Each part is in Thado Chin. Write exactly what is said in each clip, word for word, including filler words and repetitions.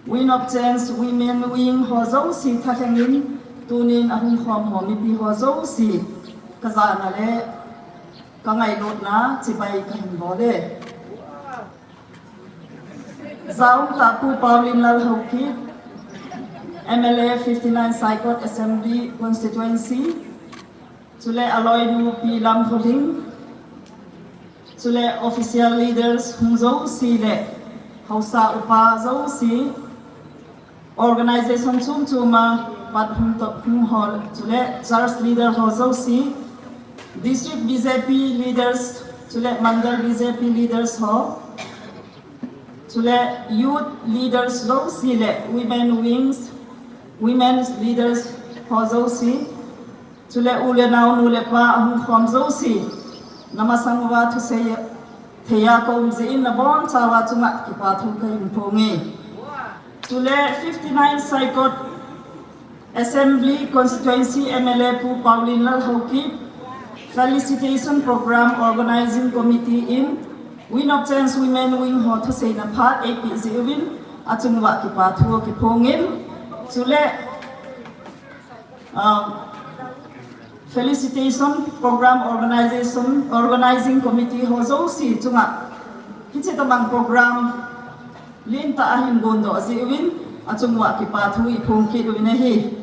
Wind of Change Women Wing ho jouse thalhengin tunin ahung khom ho mipi ho jouse kajana le kangailutna chibai kahin bol e. Jaum tah Pu Paulin Lal Haokip, M L A fifty nine Saikot Assembly Constituency, chule aloinu Pi Lamkholing, chule official leaders hung jouse le haosa upa jouse, organization chom chom a pat hung to hung ho, chule church leader ho jouse, district B J P leaders, chule mandal B J P leaders ho, chule youth leaders jouse le women wings, women's leaders ho jouse, chule u le nao, nu le pa ahung khom jouse, namasang uva thusei theiya kaum jeh in nabonchauva chunga kipathu kahin phong e. Chule fifty nine Saikot Assembly Constituency M L A Pu Paulin Lal Haokip, Felicitation Program Organizing Committee in Wind of Change Women Wing ho thuseina phat eipeh jeh uvin achunguva kipathu kiphongin, chule, ah, Felicitation Program Organization, Organizing Committee ho jouse chunga hiche tobang program lentah ahin gondoh jeh uvin achunguva kipathu iphong kit uvin ahi.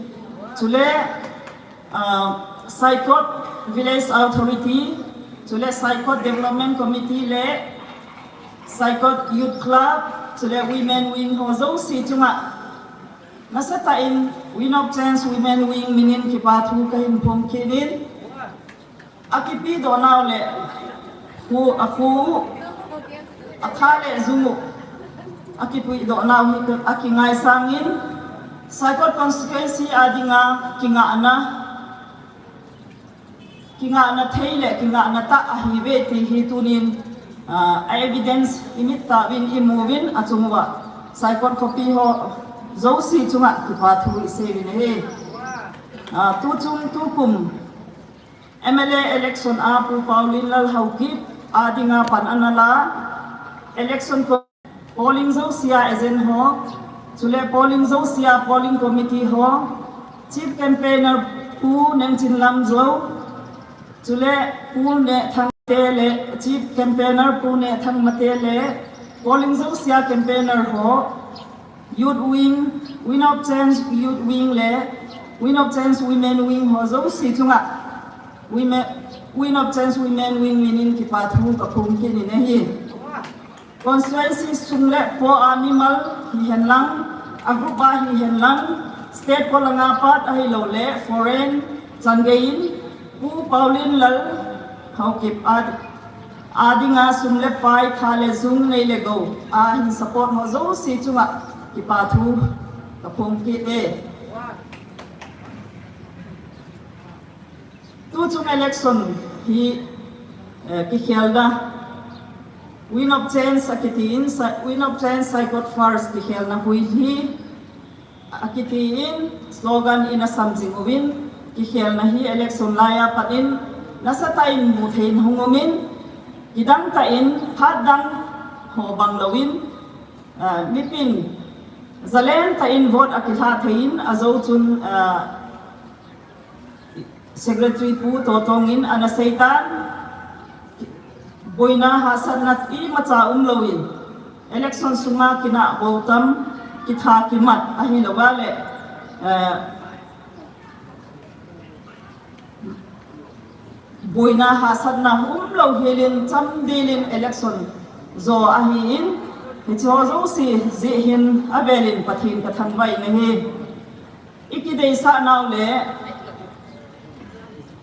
Chule, ah, Saikot Village Authority, chule Saikot Development Committee le Saikot Youth Club, chule Women Wing ho jouse chunga nasatah in Wind of Change Women Wing minin kipathu kahin phong kit in, akipuidoh nau le khu, akhu, akha le jung u akipuidoh nau hi akingaisang in, Saikot Constituency a dinga kingahna, kingahna thei le kingahna tah ahiuve ti hi tunin, ah, evidence imit tah uvin imu uvin achunguva Saikot khopi ho jouse chunga kipathu isei uvin ahi. Ah, tuchung tukum M L A election a Pu Paulin Lal Haokip a dinga pan ana la, election polling jousea agent ho, chule polling jousea polling committee ho, chief campaigner Pu Nengchinlam Jou, chule Pu Nehthangte le, chief campaigner Pu Nehthangmate le, polling jousea campaigner ho, Youth Wing, Wind of Change Youth Wing le Wind of Change Women Wing ho jouse chunga Women, Wind of Change Women Wing minin kipathu kaphong kit in ahi. Constituency sung le po a mimal hihen lang, a group a hihen lang, state polanga pat ahilou le foreign changeiyin Pu Paulin Lal Haokip a, a dinga sum le pai, kha le jung, nei le gou a hin support ho jouse chunga kipathu kaphong kit e. Tuchung election hi, eh, kikhelna Wind of Change akitin, Sa-, Wind of Change Saikot First kikhelna hui hi akitin slogan in asam jing uvin, kikhelna hi election laiya pat in nasatah in muthei in hung umin, kidang tah in phat dang ho bang louvin, ah, mipin zalen tah in vote akilha thei in ajou chun, ah, Secretary Pu Totong in ana seitan, boina hahsatna imacha umlouvin, election sunga kinah bou tam, kitha kimat ahilouva le, eh, boina hahsatna umlou helin chamdel in election jo ahin, hiche ho jouse jeh hin avelin Pathen kathangvah in ahi. Ikideisah nau le,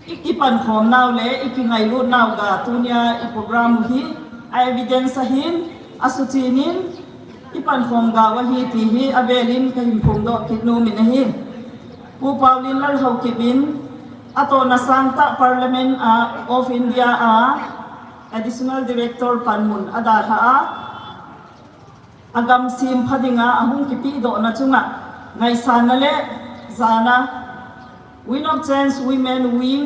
i, ipankhom nau le, ikingailut nau ga tunia i program hi a evidence ahin, asuchen in, ipankhom gau ahi ti hi avelin kahin phongdoh kit nom in ahi. Pu Paulin Lal Haokip in, atohna sangtah Parliament a, of India a, Additional Director panmun adalhah a, agam sempha dinga ahung kipehdohna chunga ngaisang le jana Wind of Change Women Wing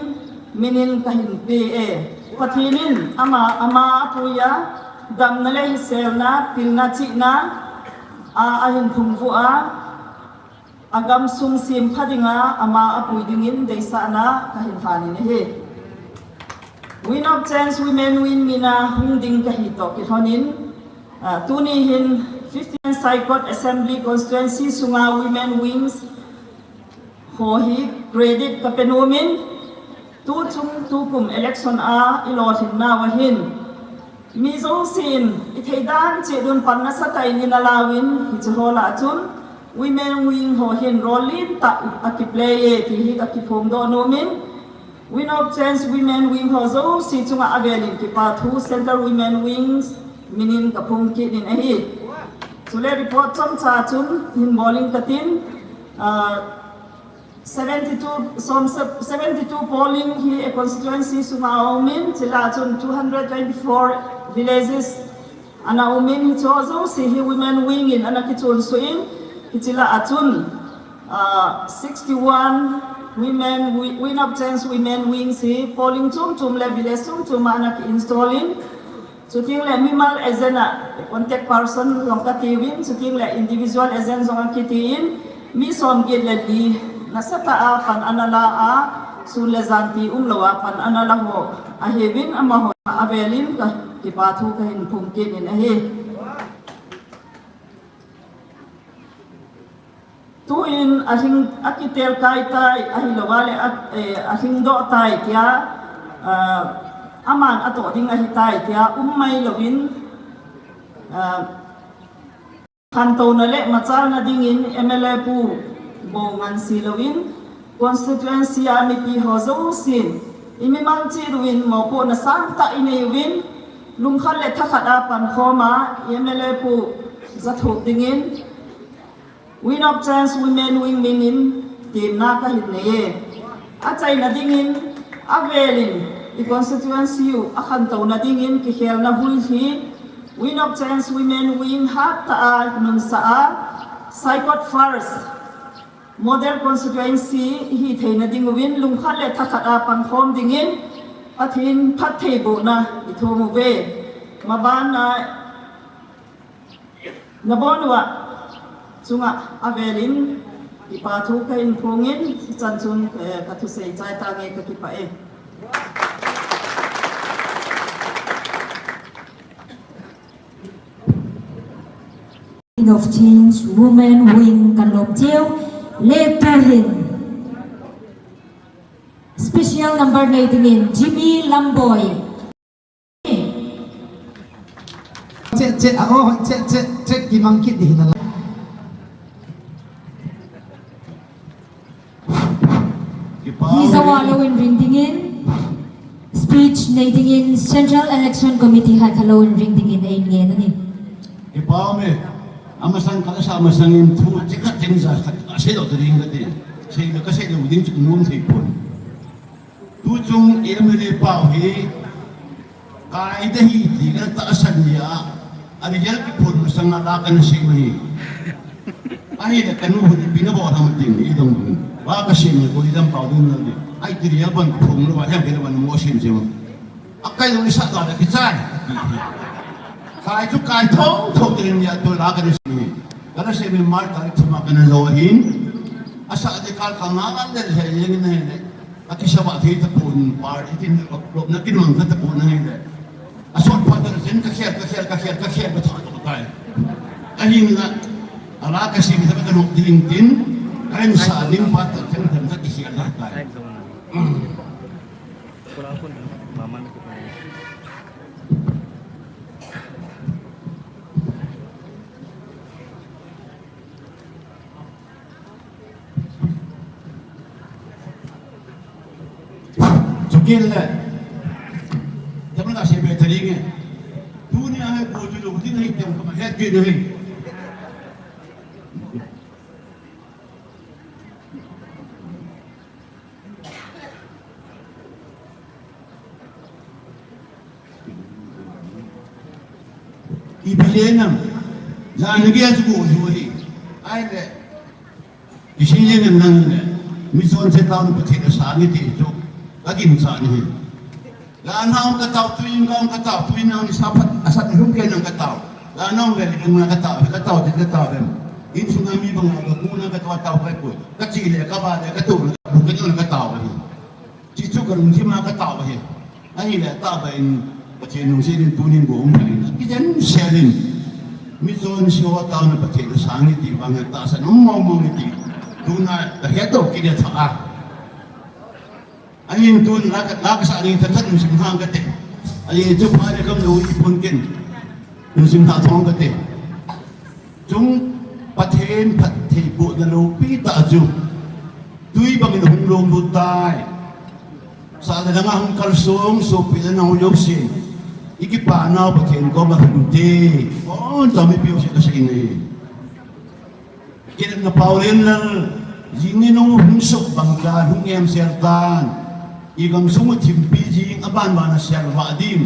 minin kahin pe e. Pathen in ama, ama apuiya damna le hiselna, pilna, chihna, a, ahin phungvuh a, agam sung sempha dinga ama apui dingin deisahna kahin lhanin ahi. Wind of Change Women Wing mina hung ding kahi toh kilhonin, ah, tuni hin fifteen Saikot Assembly Constituency sunga Women Wings ho hi credit kape nomin, tuchung tukum election a ilolhinnau ahin, mi jousen ithei dan cheh un pan nasatah in inalauvin, hiche ho lah a chun Women Wing ho hin role lentah akiplay e ti hi kakiphongdoh nomin, Wind of Change Women Wing ho jouse chunga avelin kipa thu Central Women Wings minin kaphong kit in ahi. Chule report chomcha chun hin bol ing katin, ah, seventy-two, som, seventy-two polling hi a constituency sunga aumin, chule chun two hundred twenty-four villages ana umin, hiche jouse hi Women Wing in ana kichonsuh in, hiche lah a chun, ah, sixty-one women, wi-, Wind of Change Women Wings hi polling chom chom le village chom chom a ana ki-install in, chuteng le mimal agent a contact person jong katiuvin, chuteng le individual agent jong akitin, mi somget le li nasatah a pan ana la a, sun le jan ti umlou a pan ana la ho ahiuvin, amaho avelin ka kipa thu kahin phong kit in ahi. Tuin ahing, akitel kai tai, ahilou a le a, eh, ahingdoh tai tia, ah, aman atoh ding ahitai tia um mai louvin, ah, khantouna le machalna dingin M L A pu bou ngansi louvin, constituency a mipi ho jousen, imimal cheh uvin, mopohna sangtah inei uvin, lungkhat le thakhat a pankhom a, M L A pu jathuh dingin, Wind of Change Women Wing minin temna kahin nei e. Achaina dingin, avelin, i constituency u akhantouna dingin kikhelna hui hi, Wind of Change Women Wing hattah a nunsah a, Saikot First Model Constituency ihi theina dinguvin lungkhat le thakhat a pankhom dingin Pathen phattheibohna ithum uve. Maban a nabon uva chunga avelin kipa thu kahin phongin, hichan chun, eh, kathusei chai tange, kakipah e. Of Change Women Wing kalom cheu le tuhin special number nei dingin Jimmy Lamboi. Che, che, a, oh, che, che, che, kimang kit ding hinala. Hi zawa lou in ring dingin, speech nei dingin Central Election Committee hai khalou in ring dingin ein ngen ahi. Kipah e, amasang kasa masang in thu chikhat cheng ja khat asei lou ding kati. Sei lou kasei lou ding chu nom thei pon. Tuchung M L A pau hi, kai da hi ti kana tahsan a, a result kiphon masang a la kana sei mahi. Ahile kanu hu ni pina bo tham tin i dong dun. Ba kasei ni ko i dam pau dun na ni. Ai ti ria ban kiphon lo ba hem kena ban mo sem sem. Akai lo ni sa da kichai. Kai chu kai thong thong tin ya to la kana sei. Kana sei mi mar ta thuma kana lo hin. Asa de kal ka nga le le ye ni ne. Akisavah thei tapon, party tin lop, lopna kinmang kha tapon ahile. Asot phat a chen kakhel, kakhel, kakhel, kakhel, katha to tai. Ahinla, ala kasim thei kanop ding tin, kahin sa ding phat a chen kakhel tai. Chukit le. Tamna se be tari nge. Tuni a hai bo ju lo, tin hai tem kama het ke de hai. Ipi le nam, jan ge chu go jo hi. Ahile, ipi le nam nang le, mi son se taon pa thei ka sa ni ti chu, ka ginchat ni hi. Jan hung ka tao, tuin hung ka tao, tuin hung ni sa phat, asat ni hung ke nang ka tao. Ka nong ve, nong na ka tao, ka tao, ka tao ve. Insung a mi bang ka ku na ka tao, tao ka ku. Ka chi le, ka ba le, ka tu le, ka bu ka nong ka tao ve. Chi chu ka lungthim a ka tao ve. Ahi le, tao ve in, Pathen nung se din tu nin go um ka in. Ki jen se din. Mi chon si ho tao na Pathen na sang ni ti bang ta sa nong mong mong ni ti. Tu na ka he to ki le tha a. Ahin tun la ka, la ka sa ring that that lungsim hang kate. Ahin chu pha le kam lo i pon ken. Lungsim that thong kate. Chung Pathen phattheibohna loupi tah chu. Tui bangin hung lom lut tai. Sa le langa hung kalsong, sopi le nau jousen. I kipa nau Pathen koma hung te. Bon, tami piu se ka sei nei. Kinepna Paolen Lal, jing ni nung hung sop bang tan, hung em sel tan. I gamsung u thimpi jing, aban ban a sel vah ding.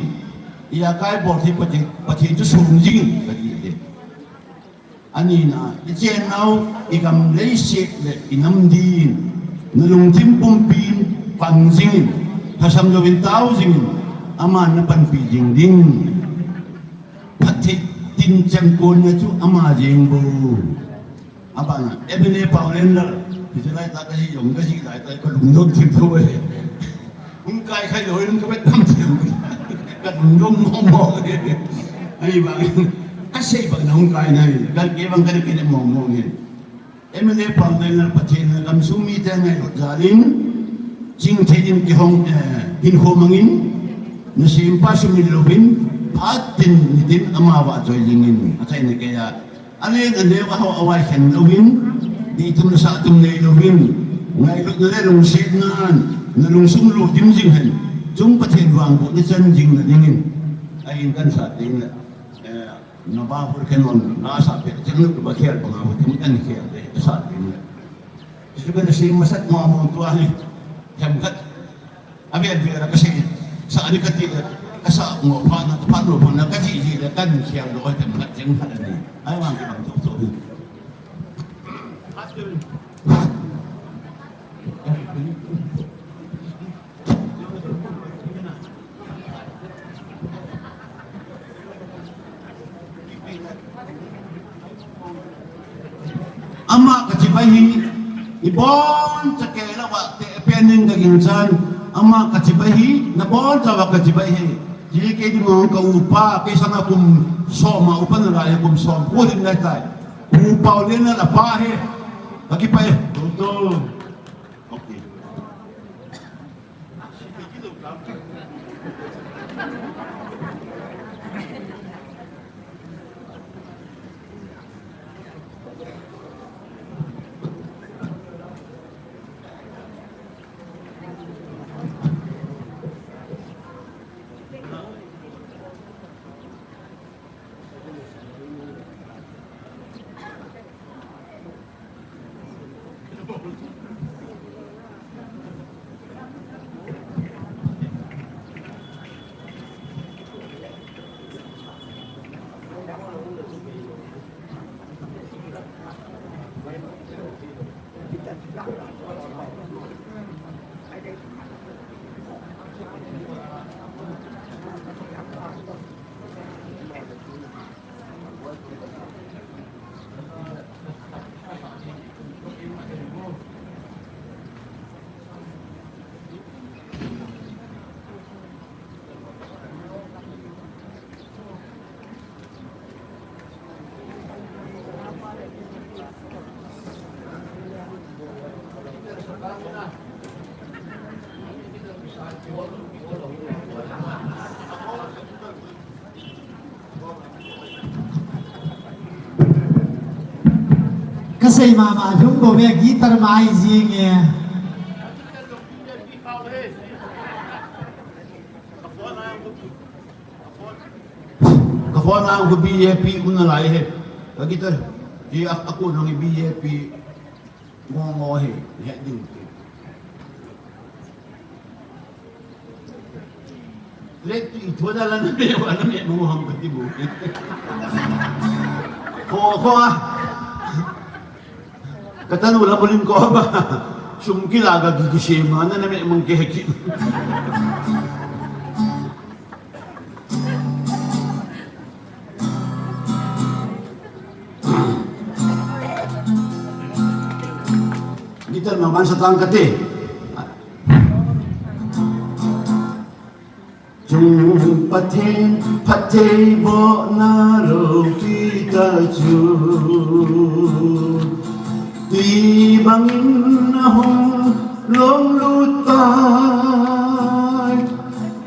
I akai bol thei Pathen, Pathen chu sung jing, ka ti e. Ani na, i chen nau, i gam leiset le i nam din. Na lungthim pumpin pang jingin, thasam louvin tao jingin, aman na panpi jing ding. Phatthei tin chem kon na chu ama jeng bou. Abana, M L A Paolen Lal, hiche lai tah ka hi jong ka hi lai tah ka lungdon thim tho e. Hung kai khai loi lung ka bet tham thim. Ka lungdon mo mo e. Ahi bang, ka sei bang na hung kai na e. Ka ke bang ka ne ke ne mo mo e. M L A Paolen Lal Pathen na gamsung mite ngailut jal in, chingthei in kihong, eh, hinkho mang in, na sempa sumil louvin, phat tin nitin ama vahchoi jing in, achaina kei a, alen aneo a ho avai khen louvin, deitum nasah tum nei louvin, ngailutna le lungsetnan, na lungsung ludim jing hen, chung Pathen vangbohna chan jing na ding in, ahin kan sa ding le, eh, Na ba hur khen on, na sa pe, chang lu ba khel ba nga, hur khen kan khel de, sa de. Jisu kan si masat ma mo tua ni, themkhat. Avel vel ka sei, sa ni ka ti le, ka sa mo pha na, pha lo pha na, ka ji ji le, kan khel lo, themkhat, themkhat ni. Ai wang ki bang tok tok ni. Ama kachibai hi, ibon chakela wa te pening ka ginchan, ama kachibai hi, nabon chawa kachibai hi, ji ke di mong ka upa, ke sanga kum som, upa na lai kum som, ko din lai tai. Upa le na la pa hi, kakipai, to, to. Okay. Kasei mama lhung bou ve, guitar mai jing e. Ka phone a ko B A P um nalai he. Ka guitar. Ji a, a ko nang B A P. Ngo ngo he, he ding. Let tu itu dah lah nama, nama mengoham kati bu. Ko, ko ah. Kata nu lah boleh ko apa? Sum kila ga gigi sema na nama mengkehki. Peter Maman Satang kati. Chung Pathen phattheibohna loupi ta chu, twi bangin ahung longlut tai.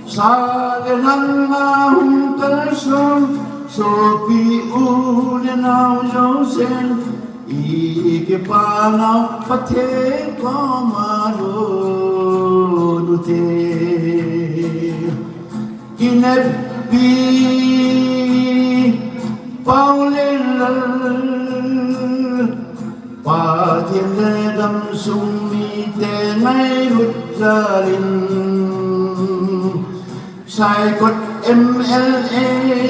Sa le lhang ahung kalson, sopi u le nao jousen, i kipana Pathen koma lhun ute. Kinepi Paulel, Pathen le gamsung mite ngailut jalin, Saikot M L A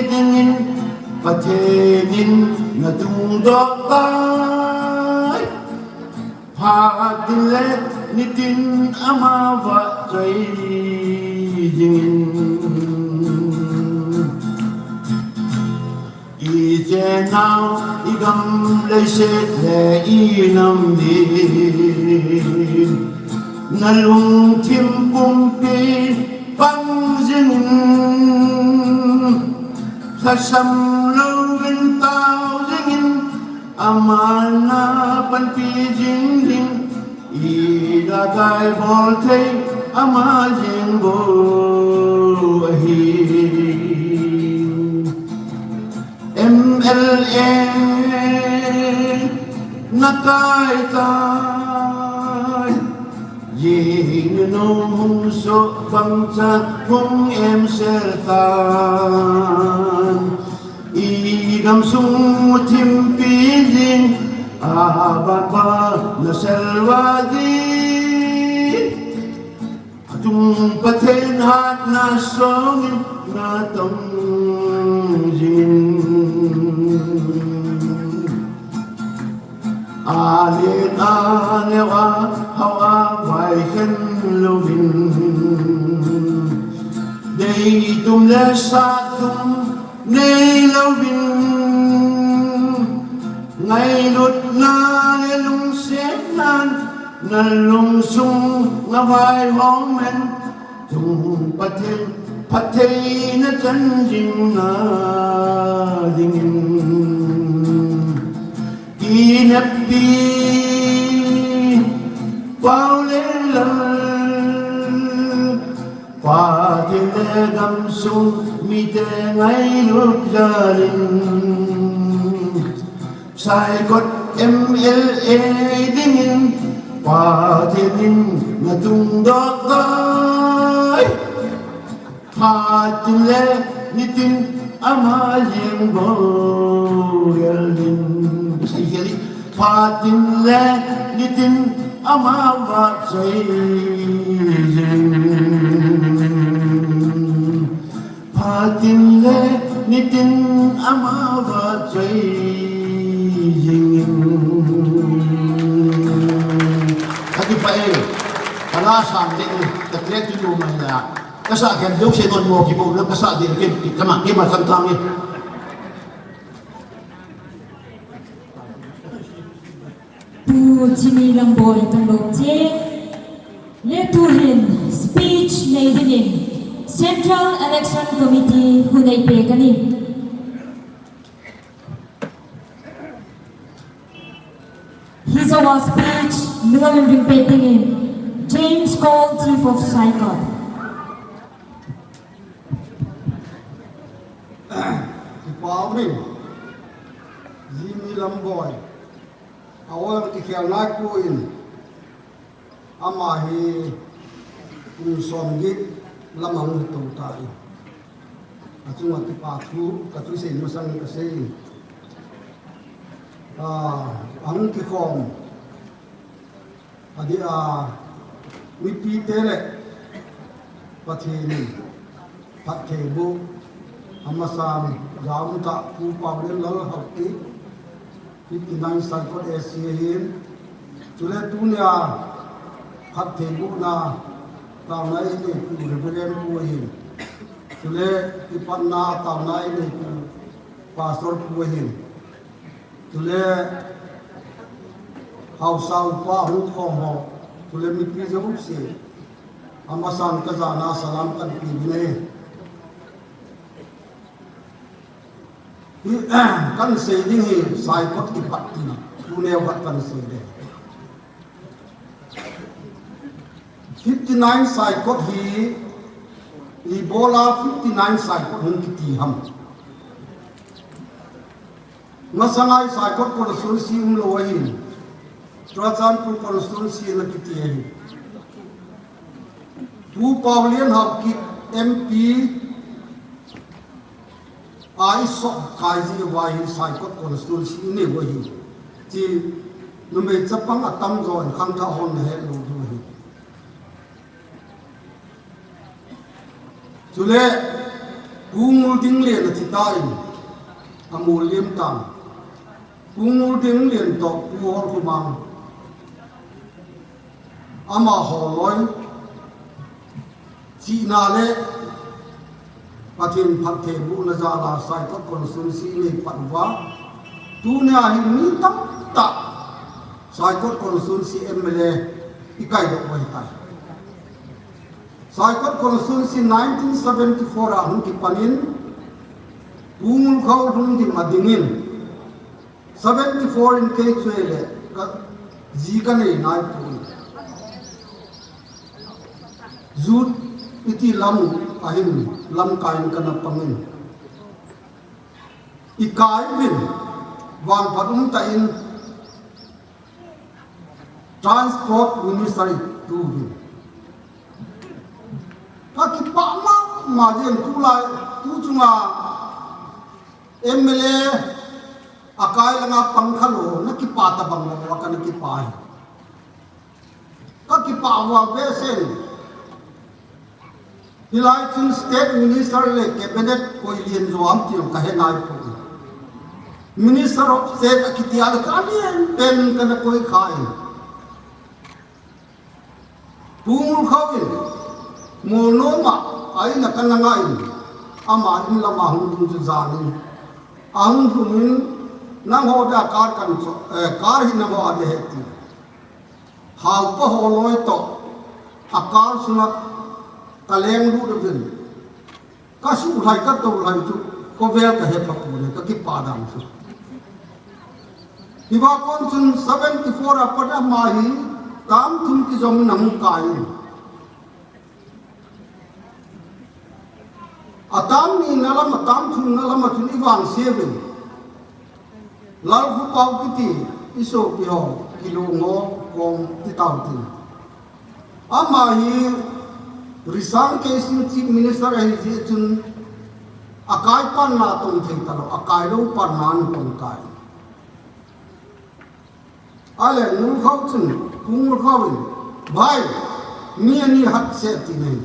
dingin Pathen in natungdoh tai. Phat tin le nitin ama vahchoi jingin, i chenau, i gam leiset le i nam din, na lungthim pumpi pang jingin, lhasam louvin tao jingin, ama na panpi jing ding, i dakai bol thei ama jeng bou ahi. M L A na kai tai, jing nu hung so bang chat hung em sel tan. I gamsung thimpi jing, a ban ba na selva ding. Atung Pathen hatna songin na tong jingin. A le a neo a hao a vai khen louvin, deitum le satum nei louvin, ngailutna le lungsetnan na lungsung a vaihom hen. Chung Pathen phattheina chan jingna dingin, kinepi Paulel, Pathen le gamsung mite ngailut jalin, Saikot M L A dingin Pathen in natungdoh tai. Phat tin le nitin ama jeng bou gel ding. Sai heli. Phat tin le nitin ama vahchoi jing. Phat tin le nitin ama vahchoi jingin. Ka kipah e, ka la sang ding, ka track chu lou mai la. Ka sa khen deuh se don mo ki bo, ka sa ding ken, ki kama, ki ma sang tang e. Pu Jimmy Lamboi tong lou che. Le tuhin speech nei dingin Central Election Committee hung nei peh kani. Hiche a speech mi lal ring peh dingin James Cole, Chief of Saikot. Kipah min Jimmy Lamboi. A-ol kikhel nai pu in, ama hi kum som get lam a hung tou tai. Achunga kipa thu, ka thu sei masang ka sei. A, ahung kikhom. Adeh a, mipite le Pathen in phattheiboh amasan jaum tah Pu Paulelal Haokip, fifty nine Saikot A C ahin, chule tunia phattheibohna taona einei pu Reverend pu ahin, chule kipatna taona einei pu Pastor pu ahin. Chule, Haosa upa hung khom ho, chule mipi jouse, amasan kajana salam kahin pe ding ahi. Hi, kahin sei ding hi, Saikot kipat tina, tuneo khat kahin sei ding. Fifty nine Saikot hi, ibola fifty nine Saikot hung kiti ham. Masanga hi Saikot constituency umlou ahin. Churachandpur constituency ana kiti ahi. Pu Paolian Haokip M P a isop kai jeh uva hi Saikot constituency inei u ahi. Ti numei chapang atamjo in khangthah hon nahet lou diu ahi. Chule, Pu Nguldinglian athi tan, amol liam tan. Pu Nguldinglian toh Pu Holkhomang, amaho loi, chihna le Pathen phattheibohna jal a Saikot constituency inei pat uva, tunia hi mi tamtah Saikot constituency M L A ikai doh u ahitai. Saikot constituency nineteen seventy four a hung kipan in, Pu Ngulkhao lungdim a dingin, seventy four in kei chu ahile kaji kanei naipoi. Youth iti lam ahin lamkai in kana pangin, ikai uvin, vangphat umtah in, Transport Minister itu uvin. Kakipah mama jeng, tulai, tu chunga M L A akai langa pang khalou, nakipah tabang lou, kana kipah hi. Kakipah uva behseh in. Hilai chun State Minister le Cabinet koi lian jo ham ti jong kahe naipoi. Minister of State akiti a le chu alian pen kana koi kha in. Pu Ngulkhao in, Molnom a, a in a kana ngai in, ama in lama hung lhung chu jan in. Ahung lhung in, nangho dia car kan cho, eh, car hi nangho a ding ahi ti. Haopa ho loi toh, a car sunga kaleng lut uvin. Kasuhlhai, katolhai chu, khovel kahe phapon, kakipah dan chu. Hiva kon chun seventy four a pat ama hi, term thum kijom in ahung kai in. A term nina lam, a term thumna lam a chun ivangse uvin. Lalkhopao kiti isopi ho, Kilong ho, kom ti tao tin. Ama hi Risang Keishing Chief Minister ahi jeh chun akai pan na tong thei talou, akai lou pan na ana tong tai. Ale Ngulkhao chun, Pu Ngulkhao in, "Bhai, mi ani hat se," ati nai.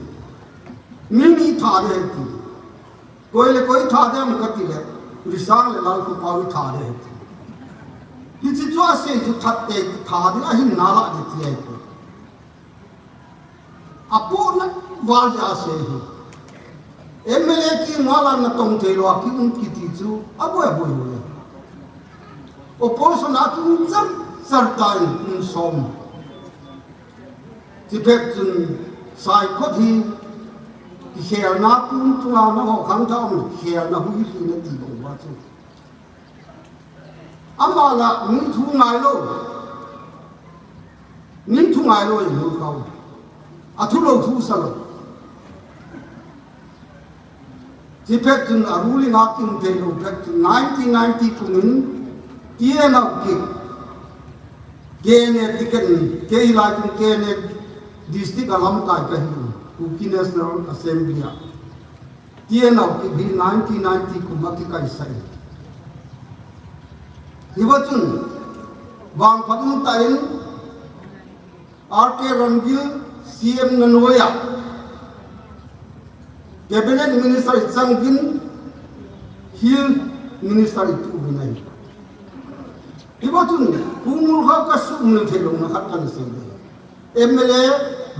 "Mi ni tha ding ahi," ati. "Koi le koi tha ding ham?" kati le, "Risang le Lalkhopao hi tha ding ahi," ati. Hiche chu asei chu that te tha ding ahin nalai ding ti ahi. Apohna val jeh a asei hi. M L A kiti ngal a natong thei lou a ki um kiti chu aboi aboi lou e. Opposition a ki um char char tan kum som. Chuphat chun Saikot hi kikhelna kum tunga nangho khangthah um khelna hui hi nati bang uva chu. Ama la mi thu ngai lou. Mi thu ngai lou in Ngulkhao. Athu lou thu sa lou. Chuphat chun a ruling a ki um thei lou phat chun nineteen ninety kum in T N Haokip, K N A ticket in, kei hilai chun K N A district a lamkai kahi, Kuki National Assembly a. T N Haokip hi nineteen ninety kum a kikaisah in. Hiva chun, vangphat umtah in, R K Rangbir C M na noiya, Cabinet Minister ichang uvin, Hill Minister itu uvin ahi. Hiva chun, Pu Ngulkhao kasuhmil thei louna khat kahin sei ding. M L A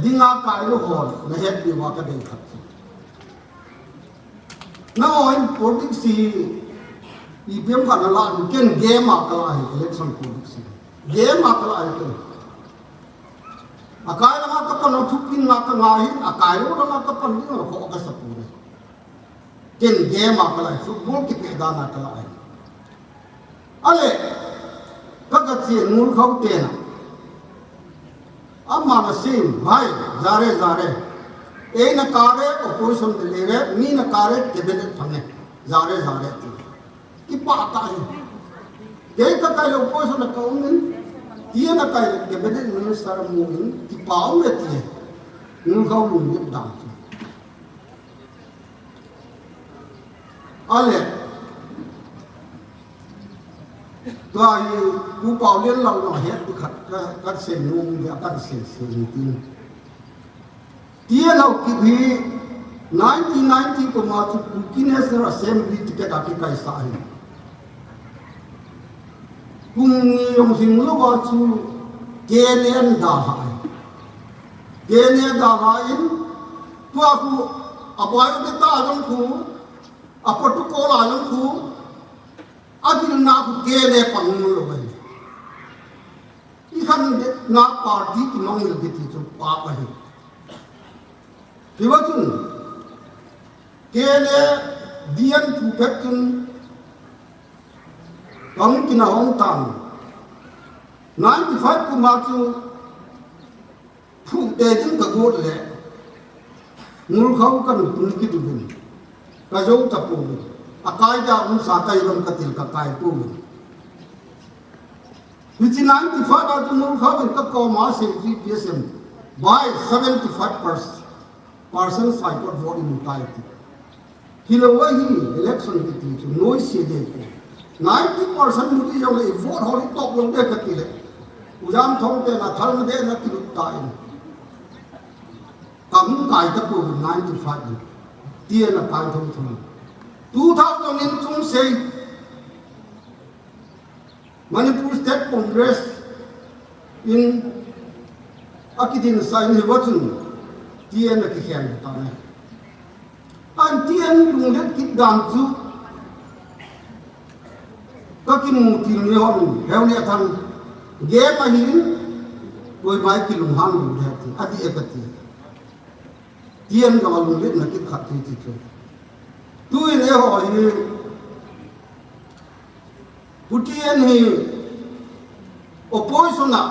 dinga kai lou hon, nahet diuva kadei khat chu. Nangho in politics hi, ipi ham khat nalah diu, ken game a kalah hi, election politics hi. Game a kala ai ken. Akai langa kapan, athupin nga kanga hin, akai lou langa kapan ding a kho kasa poi. Ken game a kala ai, football kipe dan a kala ai. Ale, kagache Ngulkhao tena. Amana sim, bhai, ja re, ja re. Eina kare, opposition te le re, mina kare, cabinet phang e. Ja re, ja re, ti. Kipah tah e. Kei kakai le opposition a kaum in, tia nakai le cabinet minister amu in, kipah um e ti. Ngulkhao lungdip dan chu. Ale. Tua hi, Pu Paolienlal na het khat ka, kasei nom dia, kasei sei tin. T N Haokip hi nineteen ninety kum a chu Kuki National Assembly ticket a kikaisah ahi. Kum ni jong hing lou a chu K N A in dalha ahi. K N A dalha in tua khu a biodata a jong khu, a protocol a jong khu, a gilna khu K N A pang lou ahi. I khanvetna party kimangil kiti chu pap ahi. Hiva chun, K N A D N pu pet chun, kahung kina hong tan. Ninety five kum a chu, phu te ding kagot le. Ngulkhao kanung kit uvin. Kajou tapouvin. Akai dia um sa kai lam katil kakai pouvin. Hiche ninety five a chu Ngulkhao in kakoma sei chu P S M. By seventy five percent saikot vote imu tai ti. Hilou ahi election kiti chu noise de ko. Ninety percent mu ti jong le vote hol i top lou de kati le. U Jamthong te na thal de na kilut ta in. Kahung kai tapou ninety five ni. Tia na kai thong thong. Two thousand in chung sei. Manipur State Congress in akidin sign hiva chun T N a kikhen ta ne. An T N lunglet kit dan chu kakimu til ni hon heu ne thang game ahin koi mai kilunghang lou le ti ati e kati. T N ka lunglet na kit khat ti ti chu. Tu in e ho hi Pu T N hi opposition a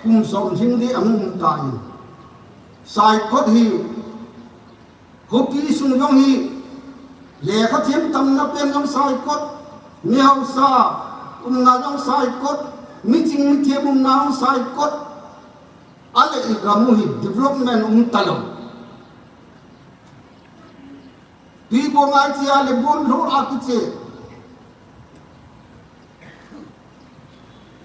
kum som hing di ahung um ta in. Saikot hi, khopi sung jong hi, lekha thiam tamna pen jong saikot, mi hausa umna jong saikot, mi ching mi thiam umna jong saikot, ale i gam u hi development um talou. Tuibong a chia le Bonlhoh a kiche.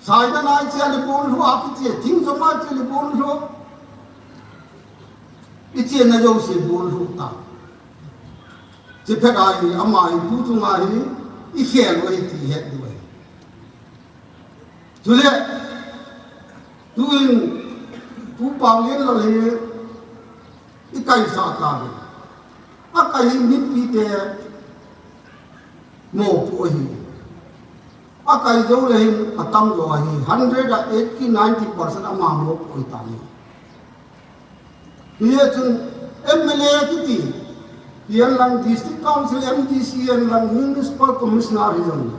Saidan a chia le Bonlhoh a kiche. Thingzong a chia le Bonlhoh. I chena jouse Bonlhoh ta. Chepet a hi, ama hi, tu chunga hi, i khel u ahi ti het diu ahi. Chule, tuin, Pu Paolienlal hi, i kaisah tauve. Akai hi mipi te mopoh ahi. Akai jou le hin atam jo ahi. Hundred a eighty, ninety percent ama mopoh ahi tani. Hijeh chun M L A kiti, hihen lang District Council, M D C, hihen lang Municipal Commissioner hijongle.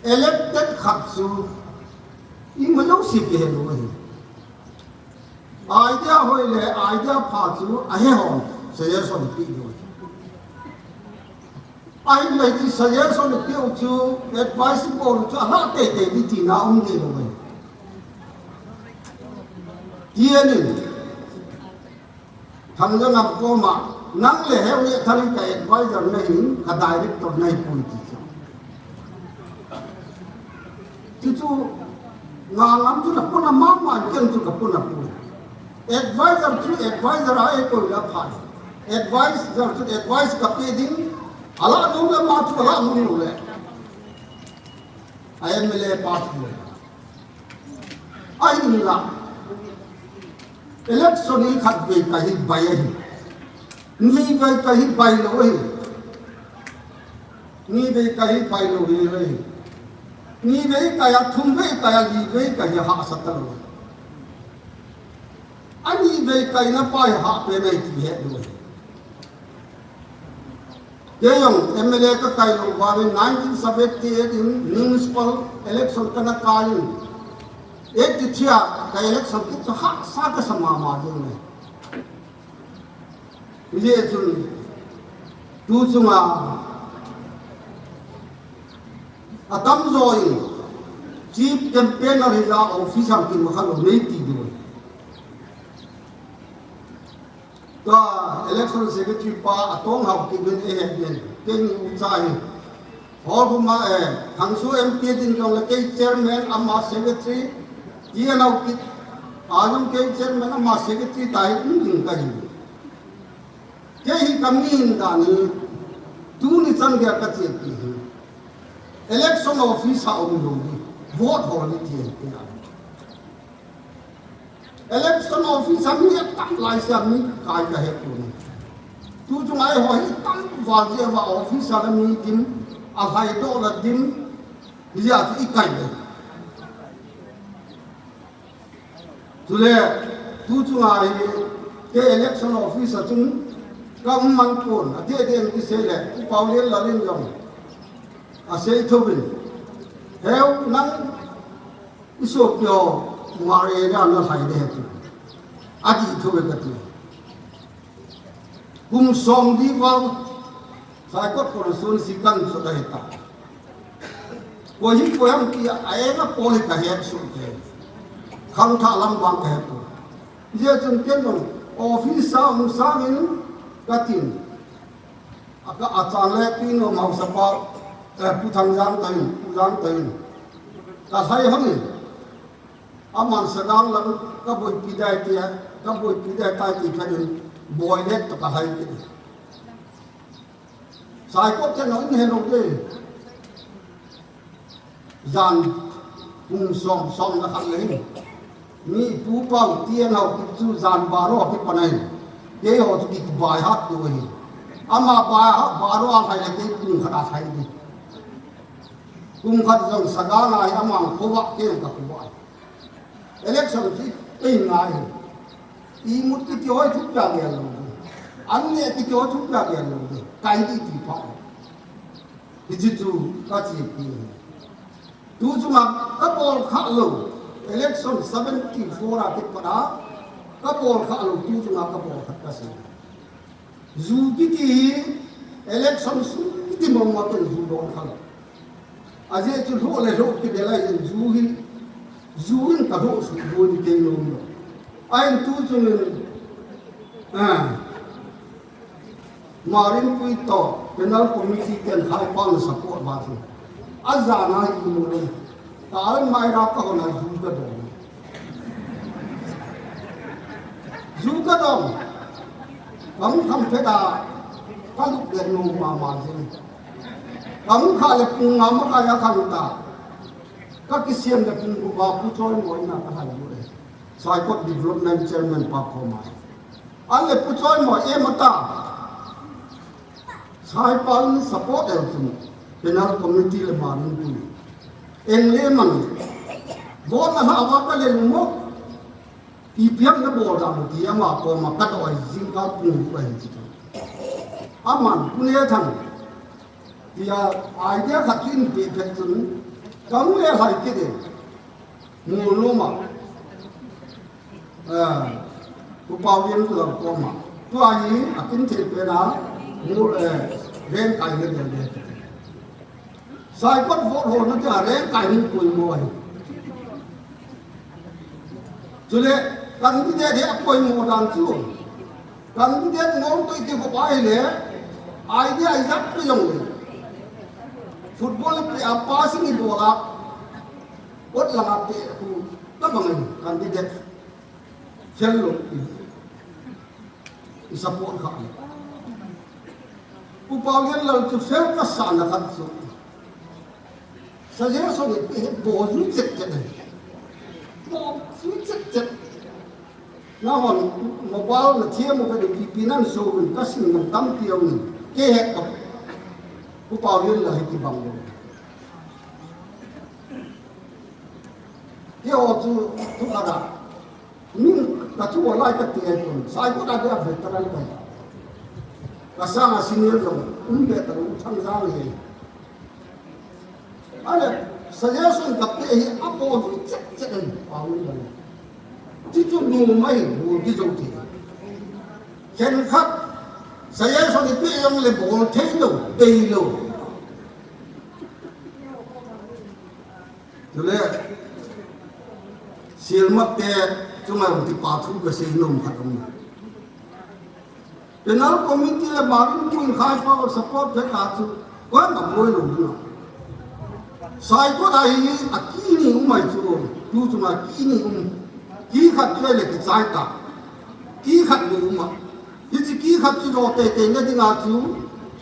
Elected khat chu ima jouse kihe lou ahi. Idea hoi le idea pha chu ahe hon suggestion pe lou. Ahin lai ti suggestion pe u chu advice bol u chu alah teitei di tina um di lou ahi. T N in Thangjanam koma, nang le heu le thang ka advisor nahin, ka director nahi poi ti chu. Chuchu, nga ngam chu na puna mama, ken chu ka puna poi. Advisor chu advisor a e koi la phai. Advisor chu advice ka pe ding, alah nom le ma chu alah nom le. A M L A pa chu. Ahinla, election hi khatvei kahi bai ahi. Nivei kahi bai lou ahi. Nivei kahi bai lou hi ahi. Ni vei kai a, thum vei kai a, li vei kai a hahsa talou. Ani vei kaina pa hi hahpen ahi ti helou. Kei jong M L A kakai lou vangin nineteen seventy-eight in municipal election kana kai in, eighty-three a ka election kit chu hahsa kasa mama jeng e. Hijeh chun tu chunga atamjo in chief campaigner hija office a kimakha lou nei ti diu. Tua election secretary pa Atong Haokip in eihet in, keini ucha hi. Houbung a, eh, Thangso M P din jongle kei chairman ama secretary, T N Haokip a jong kei chairman ama secretary tahi um ding kahi. Kei hi kami hin dan hi, tuni chan geiya kachepi hi. Election office a um lou ding, vote hol ding ti ahi. Election office a mi atam laisea mi kai kahe poi. Tu chunga eiho hi tam val jeh uva office a la mi dim, alhaidoh la dim, hijeh a chu ikai le. Chule, tu chunga hi, kei election office a chun, ka um man pon, adeh deh in kisei le, U Paolienlal in jong asei thouvin. Heu, nang isopi ho, Hmar area a nalhai ding ahi ti. Ati thouve kati. Kum som li val, Saikot constituency kahin sot ahi ta. Koi hi koi ham ti a, a-eng apol hi kahet soh te. Khangthah lam vang kahet poi. Hijeh chun ken jong office a um sangin katin. Aka achan le tuin um hausapa, eh, Pu Thangjang toh in, Pu Jang toh in. Kalhai hon in. Aman Sagang lang kaboipi ding ahi tia, kaboipi ding ahitai ti phat in, Boilet toh kalhai kit in. Saikot te nong helou te. Jan kum som, som le khat le hin. Mi Pu Pau, T N Haokip chu jan baro kipan ahin. Keiho chu kibai hat diu ahi. Ama bai hat, baro a lhai le kei kum khat a lhai ding. Kum khat jong Sagang a hi ama khovah, kei jong kakhovah ahi. Election chu ei ngai. Imut kiti ho thupia gel lou ding. An neh kiti ho thupia gel lou ding. Kai ding ti pha. Hiche chu kachepi. Tu chunga kabol kha lou. Election seventy-four a kipat a kabol kha lou, tu chunga kabol kha kasei. Ju kiti hi election sung kiti mong ma pen ju don kha lou. Ajeh chu lhoh le lhoh kibel ahin ju hi, ju in kalhoh suh bou ni kei nom lou. Ahin tu chungin, ah, Marinpui toh penal committee ten khai pang support ba chu. Ajana hi mu lou. Ka mai ra ka hon a ju ka don. Ju ka don. Bang kham phe da ka luk le nu ma ma jing. Bang kha le pung ma ma ka ya kham ta. Ka kisiam le pung ku ba Pu Choi Moi na ka hai ju le. Saikot Development Chairman pa ko ma. An le Pu Choi Moi e ma ta. Saipan support el chun penal committee le Marinpui. Eng le man. Vote na ha wa ka le mo. Ipi ham na bol dam ti ama koma ka doi jing ka pung bai ti. Aman Pu Neothang. Tia idea khat chu in pe phet chun. Ka mu le hai kit e. Mu lu ma. Ah, Pu Paolienlal koma. Tua hi akin thei pena, mu, eh, reng kai le le le. Saikot vote holna tia reng kai hung poimo ahi. Chule, candidate hi apoimo dan chu. Candidate ngol toh iti ko pai le, idea ijat pe jong le. Football player passing ibol a, ot langa pe khu, tabang in candidate. Fel lou i, i support kha le. Pu Paolienlal chu fel kasah na khat chu. Suggestion i pe hi bol ju chet chet ahi. Bol ju chet chet. Nahon mobile na thiam u ka ding ipi nan so un ka sim nang tampi um. Kei het ka. Pu Paolienlal hi kibang lou. Keiho chu, thu khat a. Min ka thu lai ka ti ai pon. Saikot a dia veteran ka. Ka sanga senior jong um ve ta lo, Thangjang hi. Ale, suggestion ka pe hi a po chu chek chek ai, pa un la. Ti chu nu mai bu di jo ti. Khen khat, suggestion i pe jong le bol thei lo, dei lo. Chule, Sielmat te chunga hung kipa thu ka sei nom khat um. Penal committee le Marin Pu in khai pa support the ka chu, koima boi lo ding a. Saikot a hi a ki ni um mai chu, tu chunga ki ni um. Ki khat chu le kichai ta. Ki khat ni um a. Hichi ki khat chu jo teitei na ding a chu,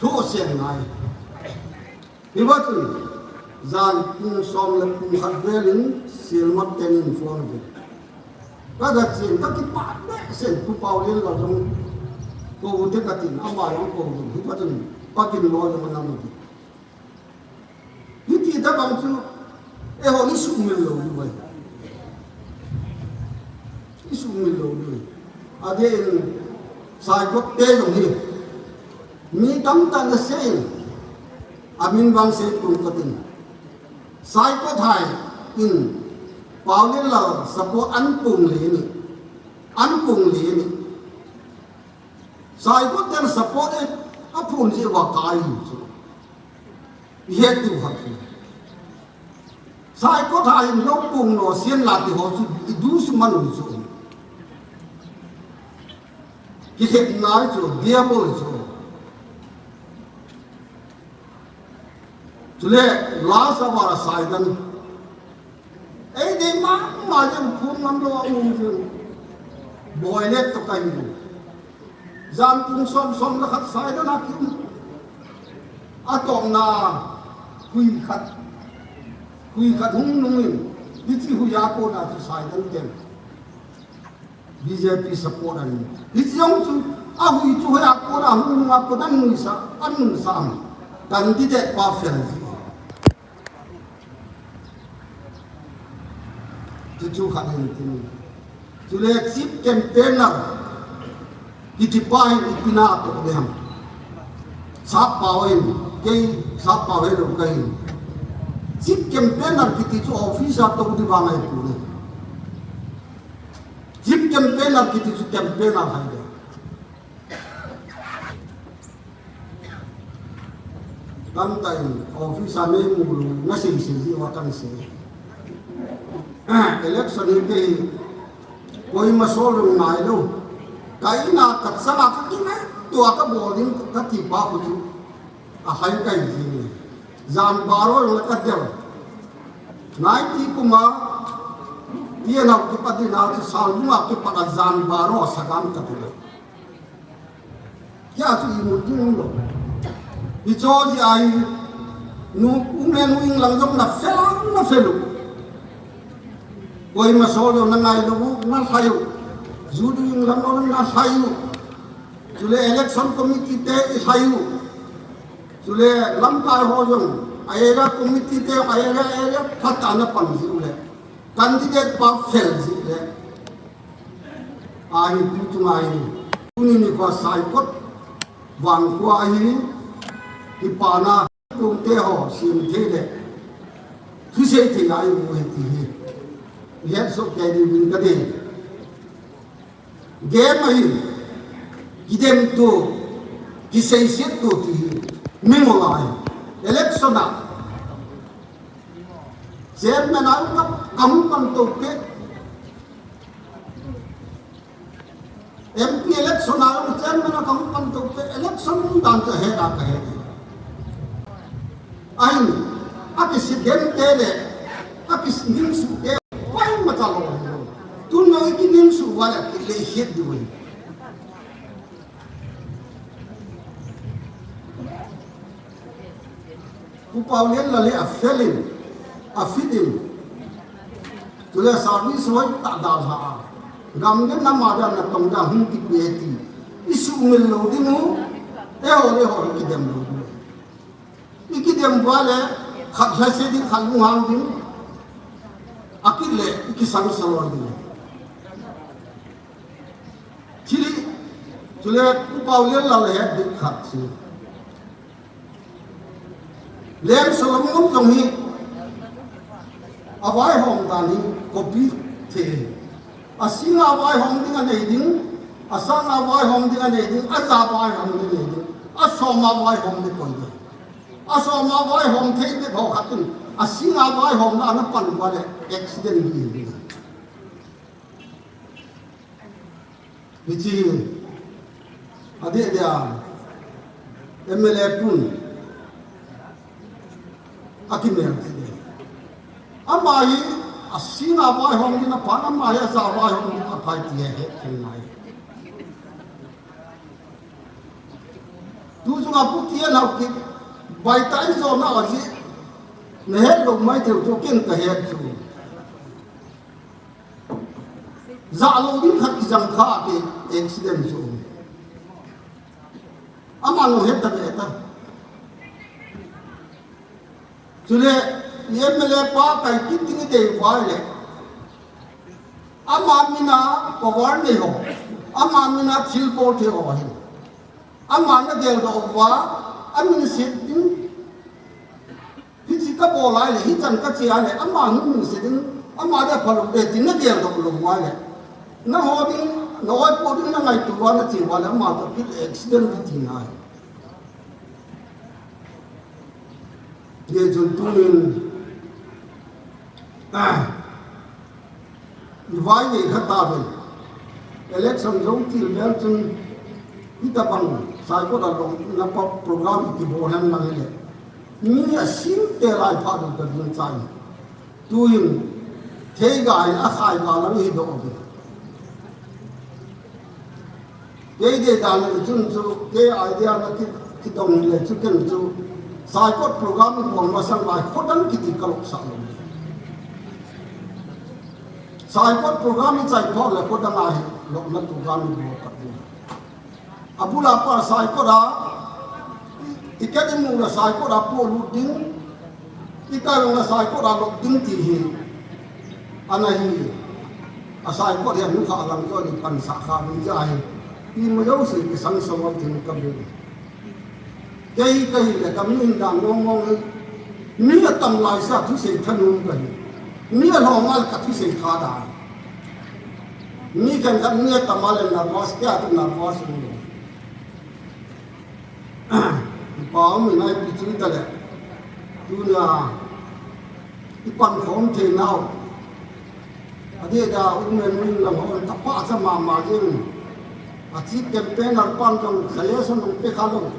lhoh sen ngai. Hiva chun, jan pung som le pung khat vel in Sielmat ten in phone ve. Ka ga chen, ka kipah behseh, Pu Paolienlal jong kou te ka tin, ama jong kou ve. Hiva chun, Pathen loi jong ana mu ve. Hiti tabang chu, eiho ni sumil lou diu ve. I sumil lou diu. Adeh in, Saikot te jong hi. Mi tamtah in asei in, amin vang sei pon ka tin. Saikot hai in Paolienlal support an pung le ni. An pung le ni. Saikot ten support e, a pung ji va kai chu. I het diu khat chu. Saikot a in lo pung lo sian la ti ho chu, i du su man u chu. Ki het nai chu, diabol chu. Chule, last hour a Saidan. Ei, dei mama jeng phun ngam lou a um jeng. Boi le to ka hi. Jan pung som som le khat Saidan a ki um. A tawpna hui khat. Hui khat hung nung in. Hichi hui a kona chu Saidan ten. B J P support ahi. Hichi jong chu, a hui chu hoiya kona hung nunga kona nuisa, a nuisa am. Candidate pa fel ji. Chu chu khat hin tin. Chule chief campaigner kiti pa hin ipi na to le ham. Sap pau hin, kei sap pau helou ka hin. Chief campaigner kiti chu office a to di vang ahi poi. Chief campaigner kiti chu campaigner hai de. Tamtah in office a nei mu lou, na sei sei ji uva kan sei. Election hi kei koima sol lou ngai lou. Ka in a ka chang a ka kingaito a ka bol ding ka ti pa khu chu. A hai kai ji ni. Jan baro jong le ka del. Ninety kum a, T N L kipat in a chu Salbung a kipat a jan baro a sagam ka ti le. Kei a chu imut ding um lou. Hicho ji a hi, nu, u me nu ing lang jong na fel, na fel u. Koima sol jong na ngai lou u, na lhai u. Ju du ing lang jong na lhai u. Chule election committee te i lhai u. Chule lamkai ho jong, a area committee te, a area, area phat a na pan ji u le. Candidate pa fel ji le. Ahi tu chunga hi. Tuni nikho Saikot vangkho ahi. Kipana kum te ho sim thei le. Thusei thei a i mu hi ti hi. Hetsoh kei diuvin ka dei. Game ahi, kidem to, kiseiset to ti hi, mingol ahi. Election a, chairman a ka, ka hung pan to ke. M P election a chairman a ka hung pan to ke. Election dan cha he da ka he. Ahin, a kisidem te le, a kining su te, koima cha lou. Tun lou i kining su uva le, ki le het diu. Pu Paolienlal hi a fel in, a fit in. Chule service hoi tah dalha a. Gam le nam a dan na tong dan hung kipui e ti. I sumil lou ding u, eiho le eiho i kidem lou ding u. I kidem uva le, khat lhase ding, khat lunghang ding. Akile, ikisang saloi ding. Chili, chule, Pu Paolienlal he dik khat si. Leng Solomon jong hi, avaihom dan hi, copy thei. Asinga vaihom ding anei ding, asanga vaihom ding anei ding, aja vaihom ding anei ding, asoma vaihom ding koi ding. Asoma vaihom thei bep ho khat in, asinga vaihom na ana pan uva le accident hi ding. Hichi, adeh dia, M L A pun, akimel thei ding. Ama hi, asinga vaihom ding apan, ama hi aja vaihom ding aphai ti he, he, he ngai. Tu chunga Pu T N Haokip, baita ijona aji, nahet lou mai thei u chu ken kahet chu. Jah lou ding khat kijang kha ke accident chu. Ama lou het ta ve ta. Chule, M L A pa kai kit ding idei uva le. Ama mina power nei ho. Ama mina thil bol thei ho hin. Ama na geldoh uva, amin set ding. Hichi kabol lai le, hichan kache a le, ama hung min set ding. Ama de phalou de, tin na geldoh lou uva le. Nangho ding, na oipo ding na ngaito uva, nache uva le, ama toh kit accident ding ti nai. Hijeh chun tunin, ah, ivai nei kha tauvin. Election jong til vel chun, hitabang Saikot a lom na pa program kibol hen lang hile. Mi asim te lai pha ding ka ding chai. Tuin, theiga in akhaiga lang hi doh uvin. Kei dei dan le chun chu, kei idea na ki, kidong le chu ken chu, Saikot program ibol masang lai, khodang kiti kalok sah lou. Saikot program ichai phat le khodang a hi, lopna program ibol pat ding. Abul a pat Saikot a, ticket imu le Saikot a polut ding, ikai le Saikot a lop ding ti hi. Ana hi, a Saikot hi anukha lang chu ahin pansah kha ding ahi. Ima jouse kisang sawal ding kabu. Kei, kei le kami hin dan mong mong hi. Mi atam lai sa thusei thanom kahi. Mi alhom a le kathusei tha da. Mi khenkhat mi atam a le nervous, kei a chu nervous um le. Ipa um in ipi chu tale. Tunia ipan khom thei nau. Adeh dia, Women Wing lang hon tapa cha mama jing. A chief campaigner pan jong suggestion jong pe kha lou.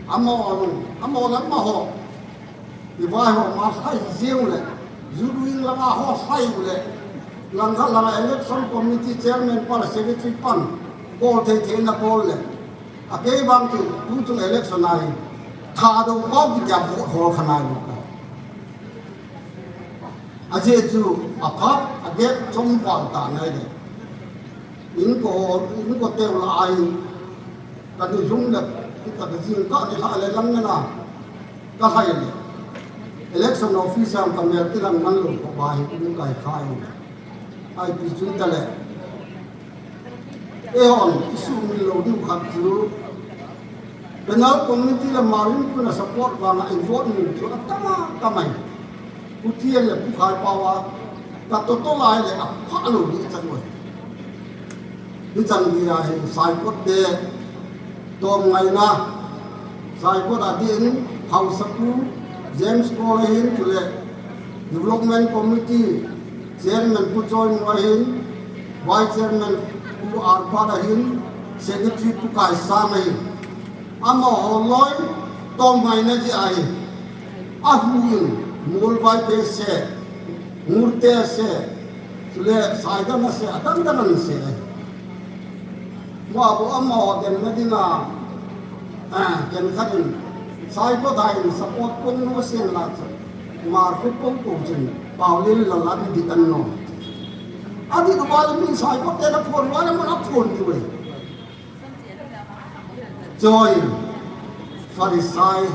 Amaho jong, amaho le amaho. Ivaihom a lhai jing le. Youth Wing langa ho lhai le. Langkhat langa election committee chairman pan, secretary pan. Bol thei thei na bol le. A kei vang chu, tu chung election a hi, Thadou Pao kitia vote hol kha nai lou ka. Ajeh chu, aphat, aget chom val ta nai le. Inko, inko teu la a hin, kani lhum le, kita ka jingkah ni lha le lang na, ka lhai le. Election officer ka mel kilang man lou ko ba hi, kum kai khai. Ipi chu tale. Eihon, isumil lou diu khat chu. Panel committee le Marin puna support vanga i vote min chu atam a tam ahi. Pu T N le Pu Khaipao a, ka toto lai le apha lou ding chan uve. Hichan gei a hi Saikot te, tom ngaina, Saikot a ding, Haosapu, James Paul ahin, chule Development Committee, Chairman Pu Choi Mu ahin, Vice Chairman Pu Arpat ahin, Secretary Pu Kaisang ahin. Amaho loi, tom ngaina jeh ahi. Ahu in, Molvaiphei se, Ngurte se, chule Saidam a se, adang dang an se. Mo abu amaho demna dinga, ah, khenkhat in, Saikot a in support kong no sen la chu, mar khu kong kong chun, Paolienlal a di kan no. Adi ko bal min Saikot te na phon, wala mo na phon diu e. Choi, Pharisai,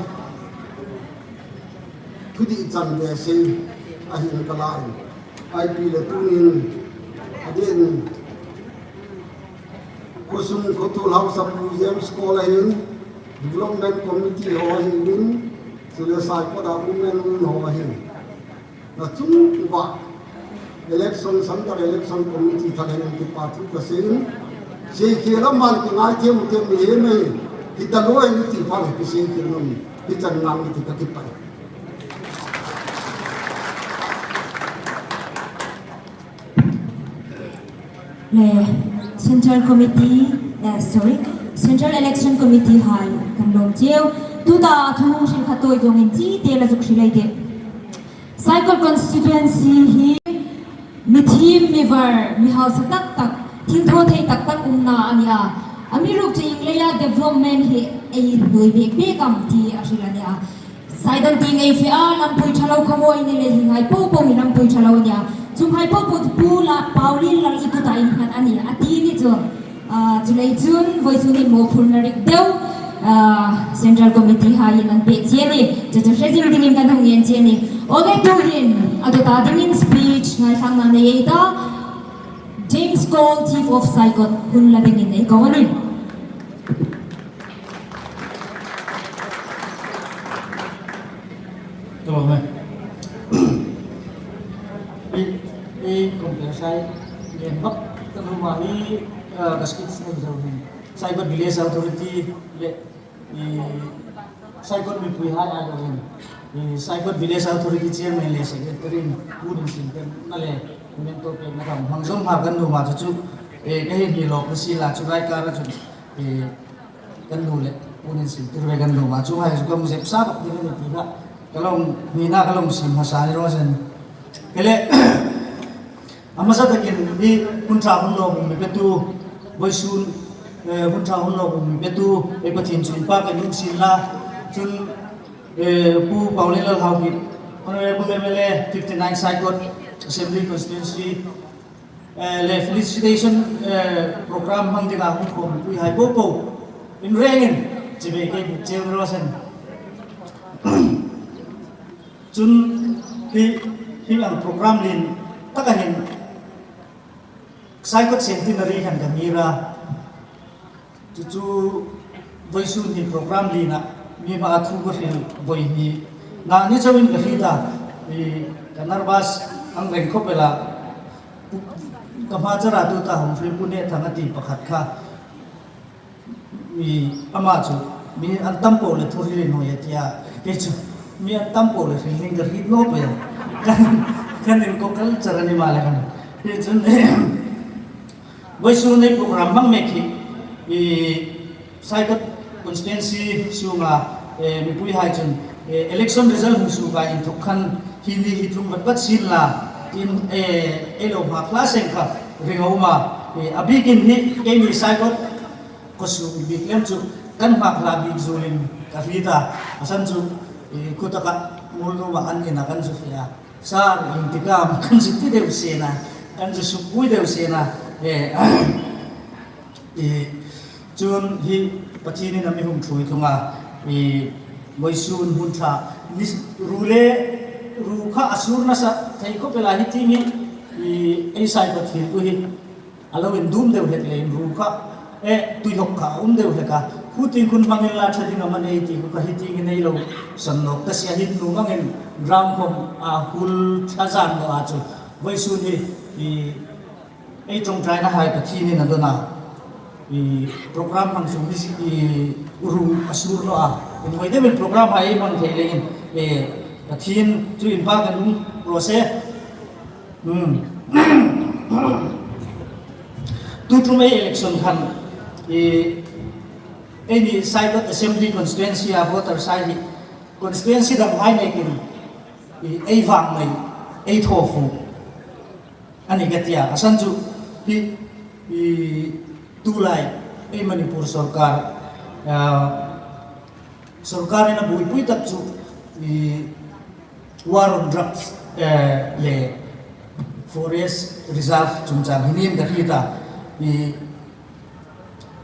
thudih chan ve sei. Ahin kala in. Ipi le tunin, adin, khosung khotol haosapu James Kawl ahin, Development Committee ho ahin, chule Saikot a women ho ahin. Nachung uva, election, Central Election Committee thalen kipathu kaseiyin, seikhel aman kingai them them ni he mai, hitalou ni ti pa le kiseikhel nom, hichan ngang ni ti kakipa. Le Central Committee, eh, sorry, Central Election Committee hai kanlom cheu. Tuta thu hung hril khat toi jong in chite la zuk hril lai te. Saikot constituency hi mi thim, mi var, mi haosa tak tak, thil tho thei tak tak umna ani a. Amiruk chu inglei a development hi ei hlui bek bek am ti a hril ani a. Saidon ting ei fe a, lampui thalou khamoi ni le hi ngai popo hi lampui thalou nia. Chu ngai popo chu Pu La Paulin Lal i kuta in khat ani, ati ni chu. Ah, chulei chun, voisun in mo phul na rik deu, ah, Central Committee hai in an pe chie ni. Chu chu hrejing dingin kan hung en chie ni. Ole tuhin, adota dingin speech ngai sang na nei ei ta. James Kawl, Chief of Saikot, hun la dingin ei ko ni. Tua mai. I, i, kum ka sai, yen bak, ka lu ma hi, eh, ka skit sa jao hin. Saikot Village Authority le, i, Saikot mipui hai a jao hin. I, Saikot Village Authority Chairman le Secretary, pu ding sin kan, na le, memento pe na kam, hang jong ha kan lu ma chu chu, eh, ka hin hi lo, ka si la chu rai ka ra chu, eh, Kan nu le, punin sim tir ve kan nu ma chu hai chu kan jep sa bak ding ni ti kha. Ka long, ni na ka long sim ha sa ni ro sen. Kele, amasa takin ni hun tha hun lo mi petu, voisun, eh, hun tha hun lo mi petu, ei Pathen chu in pa kan um sin la, chun, eh, Pu Paulin Lal Haokip, Honorable M L A fifty-nine Saikot Assembly Constituency, Eh, le felicitation, eh, program mang dinga hung khom pui hai popo. In rengin, chibai kei bu cheu ro sen. Chun hi, hi ang program lin, taka hin, Saikot centenary han ka mira. Chuchu voisun hi program lina, mi ma a thu ka hril voi hi. Na ni chawin ka hri ta, i ka nervous ang reng khop ela, ka ma chara tu ta hung hril pu ne thang a ti pakhat kha. I ama chu, mi an tam po le thu hril in hoi a tia, kei chu, mi an tam po le hril in ka hri no pe. Kan, kan in ko culture ni ma le kan. Kei chun, Voisun nei program mang mek hi, i, Saikot constituency sunga, eh, mipui hai chun, eh, election result hung suka in thok khan hi ni hi tlung vat vat sin la, in, eh, ei lo hma kla seng kha ring a um a, eh, a bikin hi keini Saikot khosung bik lem chu kan hma kla bik zulin ka hri ta, a san chu, eh, khutaka Mulnuma an ina kan zu fia. Sa, intikam, kan zu ti deu sena, kan zu sukui deu sena, eh, eh, chun hi Pathen in a mi hung thui thunga, eh, voisun hun tha, ni ru le, ru kha a sur nasa thei khop ela hi ti mi, eh, ei Saikot thil ku hi, A lo in dum deu het le in ru kha, eh, tui hok kha um deu het a. Khu ting khun bangin la tha ding a man ei ti khu ka hi ting in ei lo san nok ta sia hin nu bangin ram khom a hul tha zan lo a chu. Voisun hi, i, ei chong trai na hai Pathen in a dona. I, program hang sung hi si, i, ru a sur lo a. In hoi deu in program hai mang thei le in, eh, Pathen chu in pa kan um ro se. Hmm. Tutu mai election khan, eh, eini Saikot Assembly Constituency a voter sai hi, constituency dang hai nei kin, eh, ei vang mai, ei thofu. Ani ka tia, a san chu, hi, eh, tulai, ei Manipur sorkar, ah, Sorkar in a buipui tak chu, i, war on drugs, eh, le forest reserve chungchang hi nin ka hri ta. I,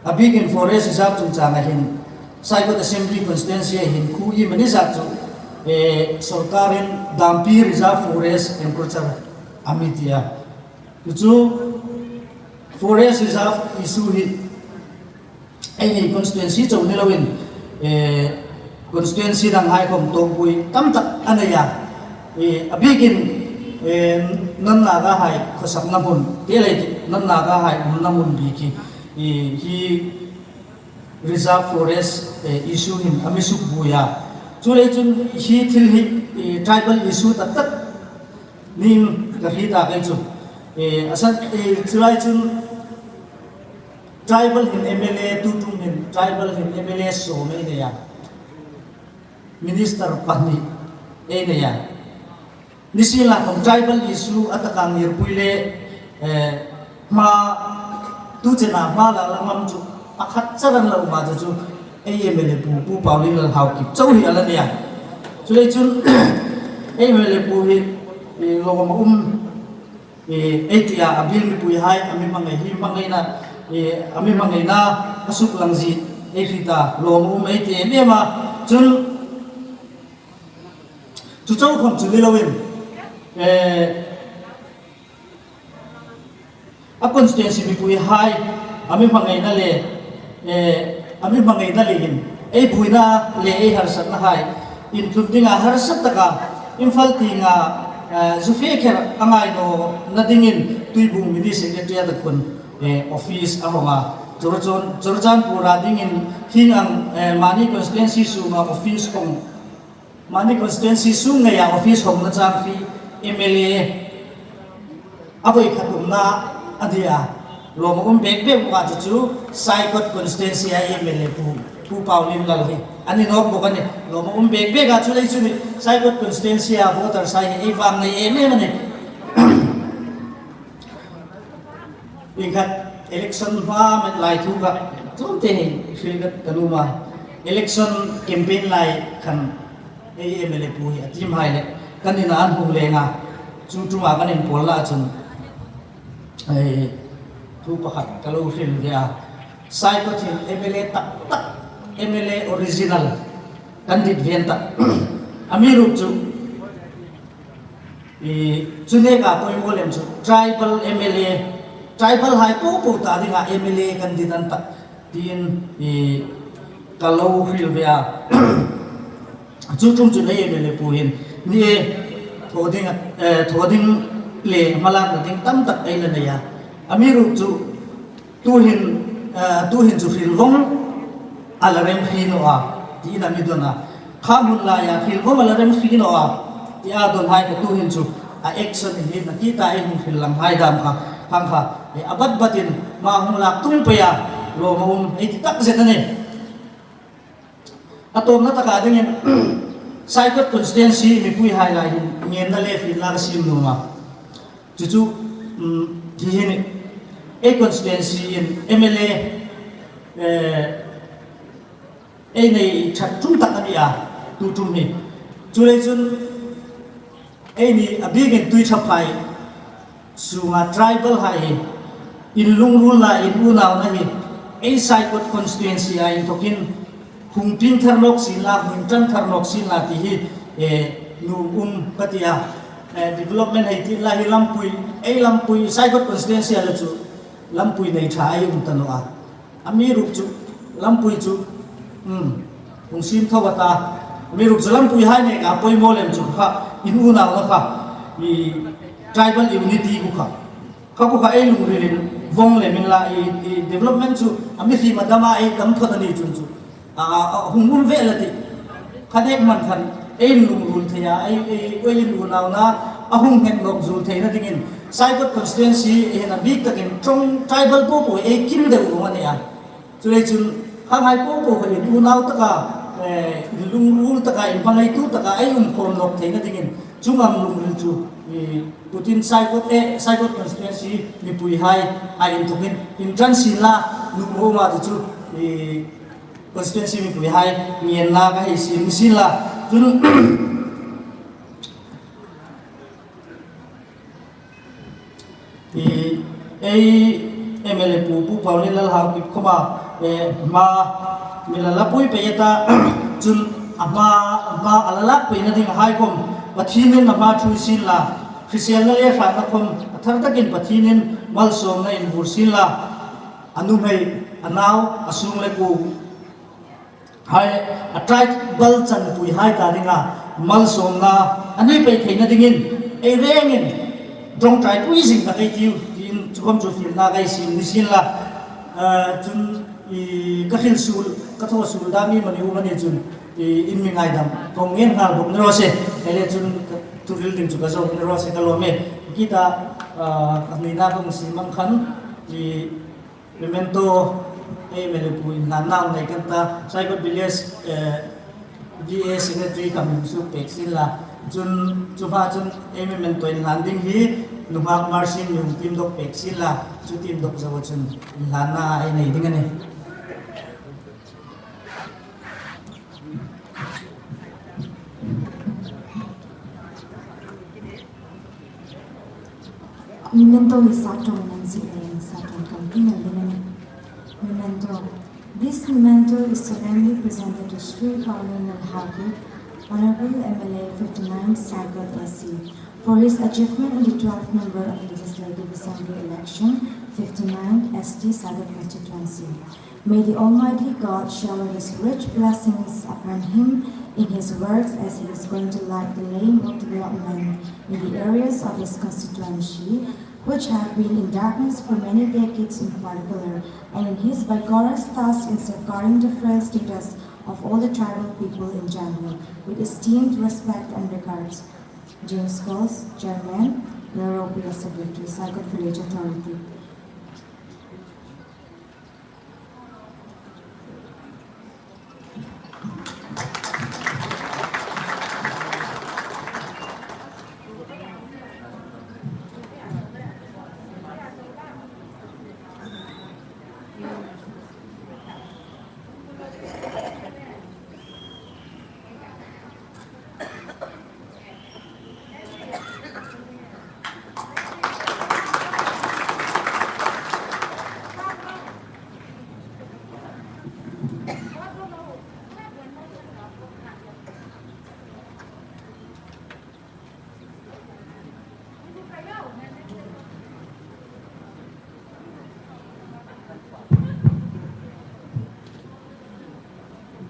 a bikin forest reserve chungchang a hin, Saikot Assembly Constituency a hin khu i mani zat chu, Eh, sorkar in Dampi Reserve Forest encroacher ami tia. Chu forest reserve issue hi eini constituency chom ni loin, eh, constituency dang hai khom tongpui tamtak anei a. Eh, abikin, eh, non Naga hai khosakna mun, ti lei ti, non Naga hai umna mun biki, eh, hi reserve forest, eh, issue hin ami sukbuia. Chulei chun hi thil hi, eh, tribal issue taktak ning ka hi ta kai chu. Eh, asan, eh, chulai chun tribal hin M L A tutum hin tribal hin M L A so mei ne ya. Minister pani ei ne ya. Nisila khom tribal issue ataka ngirpui le, eh, ma tu chena ma la la ngam chu akhat charan la uma chu chu ei M L A pu, Pu Paolienlal Haokip chau hi ala ne ya. Chulei chun ei M L A pu hi, eh, loma um, eh, ei tia abil mipui hai, ami mangai hi mangaina, eh, ami mangaina asuk langji ei hi ta loma um ei ti em em a. Chun chu chau khom chu ni loin, eh, a constituency mipui hai, ami mangaina le, eh, ami mangaina le hin, ei buina le ei harsatna hai, including a harsat taka, Imphal tinga, eh, Zufekher angai no na dingin Tuibung Mini Secretariat a kun, eh, office ahonga. Churachan, Churachandpur a dingin hingang, eh, Mani constituency sunga office hong Mani constituency sung ngeia office hong na chang khi M L A avoi khat umna adia. Loma um bek bek uva chu chu Saikot constituency a M L A pu, Pu Paolienlal hi. Ani nok bok ani. Loma um bek bek a chulei chuni Saikot constituency a voter sai hi ei vang nei em em ani. Inkhat election hma met lai thu kha, tum te hi, hil vet ka luma. Election campaign lai khan, ei M L A pu hi, a team hai le, kan in a an hung lenga, chu tuma kan in pol la chun, ei, thu pakhat ka lo hil ve a. Saikot hin M L A tak tak, M L A original, kan dit ven tak. Ami rup chu, I, chu neka poimo lem chu tribal M L A, tribal hai popo ta dinga M L A kan dit an ta tin, i, ka lo hil ve a. Chu chung chu nei M L A pu hin ni e tho ding, eh, tho ding le malakna ding tamtak ei la nei a. Ami rup chu Tuhin, eh, tuhin chu hrilvong ala rem hri no a, ti in a mi don a. Kha mun lai a hrilvong ala rem hri no a, ti a don hai ka tuhin chu a action in hi na kita ei hung hril lang hai dam kha, khang kha, eh, a bat bat in ma hung lak tung pe a, loma um ei ti tak zet a ni. A tomna taka dingin, Saikot constituency mipui hai lai hin ngenna le hrilna ka sim numa. Chuchu, um, hi hi ni, ei constituency in M L A, eh, ei nei that thum tak a ni a, tu thum hi. Chulei chun, Eini a bikin Tuithaphai sunga tribal hai hi, in lungrulna, in unauna hi, ei Saikot constituency a inthokin hung ping thar lok sin la, hung tan thar lok sin la ti hi, eh, nu um ka ti a, eh, development hei ti la hi lampui, ei lampui Saikot constituency a la chu lampui nei tha ei um ta no a. Ami rup chu, lampui chu, um, hung sim tho ta. Ami rup chu lampui hai ne ka poimo lem chu kha, in unauna kha, i tribal unity ku kha. Kha ku kha ei lungril in vong le min la i, i development chu, ami hi madama ei dam thot ani chun chu. A, a, a, hung um ve la ti. Kha dek man khan, ei lungrul thei a, ei, ei, ei in unauna, a hung hen lok zul theina dingin, Saikot constituency, ei hen a bik takin, trong tribal popo, ei kim deu vong ani a. Chulei chun, khanghai popo kha in unau taka, eh, lungrul taka, in pangai tu taka, ei umkhom lok theina dingin, chungang lungril chu, i, putin Saikot, eh, Saikot constituency, mipui hai, a inthokin, in tan sin la, nu mo ma chu chu, i, constituency mipui hai, ngen la ka hei sin, sin la, chun, I, ei M L A pu, Pu Paolienlal Haokip khoma, eh, ma, mi la lapui pe ta, chun, Ama, ama alalak peina ding ahai khom, Pathen in ama thu isin la, Christian na le hra na khom, athar takin Pathen in malsawmna in vur sin la, anumei, anau, asung le ku, hai, a tribal chanpui hai ta dinga, malsawmna, anei pei theina dingin, ei rengin, dong trai pui zing na kei tiu, tin, chukom chu fil na kei sin, ni sin la, eh, chun, i, ka hil sul, ka thaw sul da mi mani u mani chun, i, in mi ngaidam, kong ngen ngal bok ni ro se, ele chun, ka, tu ril ding chu ka zo ni ro se ka lo me, kita, ah, ka ni na kong si mang khan, i, Memento, eh, Melipu in hlan nau nei kan ta, Saikot Village, eh, V A Secretary ka min su pek sin la, chun, chu pha chun, eh, memento in hlan ding hi, nungak Marcin Yung team dok pek sin la, chu team dok zo chun, in hlan na, eh, nei ding ani. Memento hi Saktong Nancy Eng, Saktong Kampi Nandini. Memento. This memento is solemnly presented to Shri Paulin Lalhauki, Honorable M L A fifty-nine Saikot S C, for his achievement in the twelfth member of the Legislative Assembly election, fifty-nine S T Saikot constituency. May the Almighty God shower His rich blessings upon him in his works as he is going to light the lamp of development in the areas of his constituency, which have been in darkness for many decades in particular, and in his vigorous task in safeguarding the frail status of all the tribal people in general, with esteemed respect and regards. James Coles, Chairman, Nairobi Secretary, Saikot Village Authority.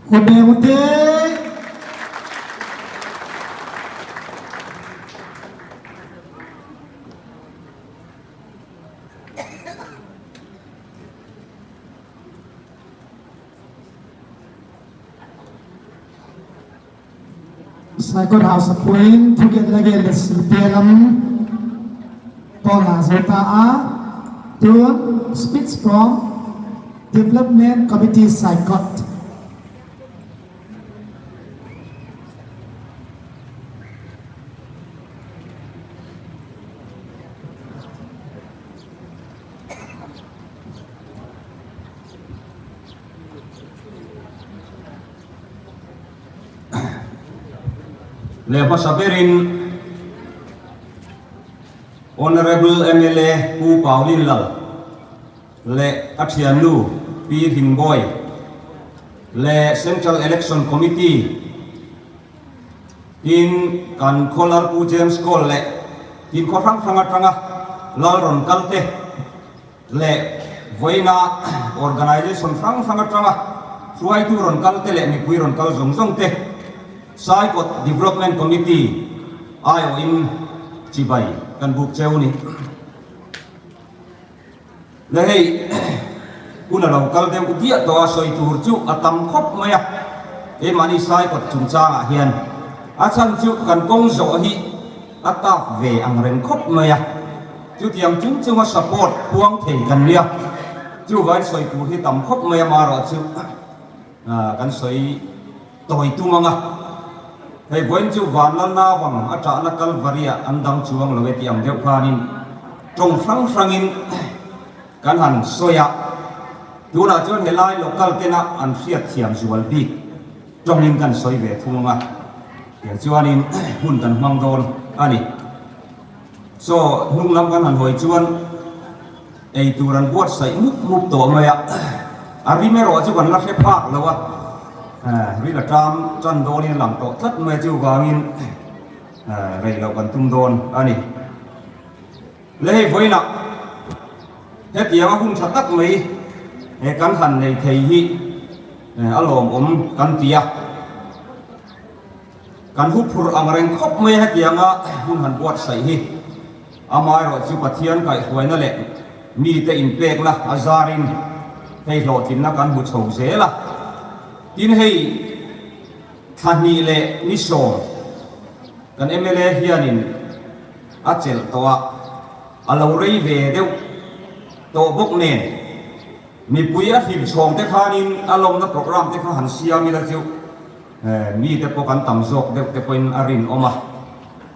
Khut beng ute. Saikot House appoint, thugel le gel le silpia lam. Paula Zota a, tun speech from Development Committee Saikot. Le hmasa berin Honorable M L A Pu Paulin Lal le a thiannu Pi Hringboi le Central Election Committee in kan kho Lal Pu James Kol le in kho hrang hrang atanga Lal Ronkalte le voina organization hrang hrang atanga hruaitu Ronkalte le mipui Ronkal zong zongte Saikot Development Committee aiawhin chibai kan buk cheu ni. Le hei, hun a lo kal deuh diah tawh a sawi tur chu a tam khawp mai a. Keimahni Saikot chungchangah hian a chhan chu kan kawng zawh hi a tap ve ang reng khawp mai a. Chutiang chung chunga support puang thei kan nia. Chuvangin sawi tur hi tam khawp mai a, amarawh chu, a, kan sawi tawi tum ang a. Hei vawiin chu vanlal nauvang a ṭahna Calvary-ah an dang chuang lo e tih ang deuh khanin ṭawng hrang hrangin kan han sawi a. Tunah chuan helai local tena an hriat thiam zual bik ṭawngin kan sawi ve thung ang a. Tiang chuanin hun kan hmang dawn a ni. Saw hnung lam kan han hawi chuan ei tur an buatsaih mup mup tawh mai a, a rim erawh chu kan la hre phak lo a, Ah, rila tam tan don in lang to tlat mai chu vangin, ah, rei lo kan tum don ani. Le hei voina, hetianga hun tha tak mai, eh, kan han nei thei hi, eh, alom om kan tia. Kan huphur angreng khop mai hetianga hun han buat sai hi. Amaherawhchu Pathian kaihhuaina le mite inpekna ajarin hei hlotlinna kan mu chho jela. Tin hei thla hni le ni som kan M L A hianin a chel to a, a lo rei ve deuh to bok nen. Mipui a hil chhong te khanin a lomna program te kha han siam ila chu, eh, mite pawh kan tam zawk deuh te pawhin a rin awm a.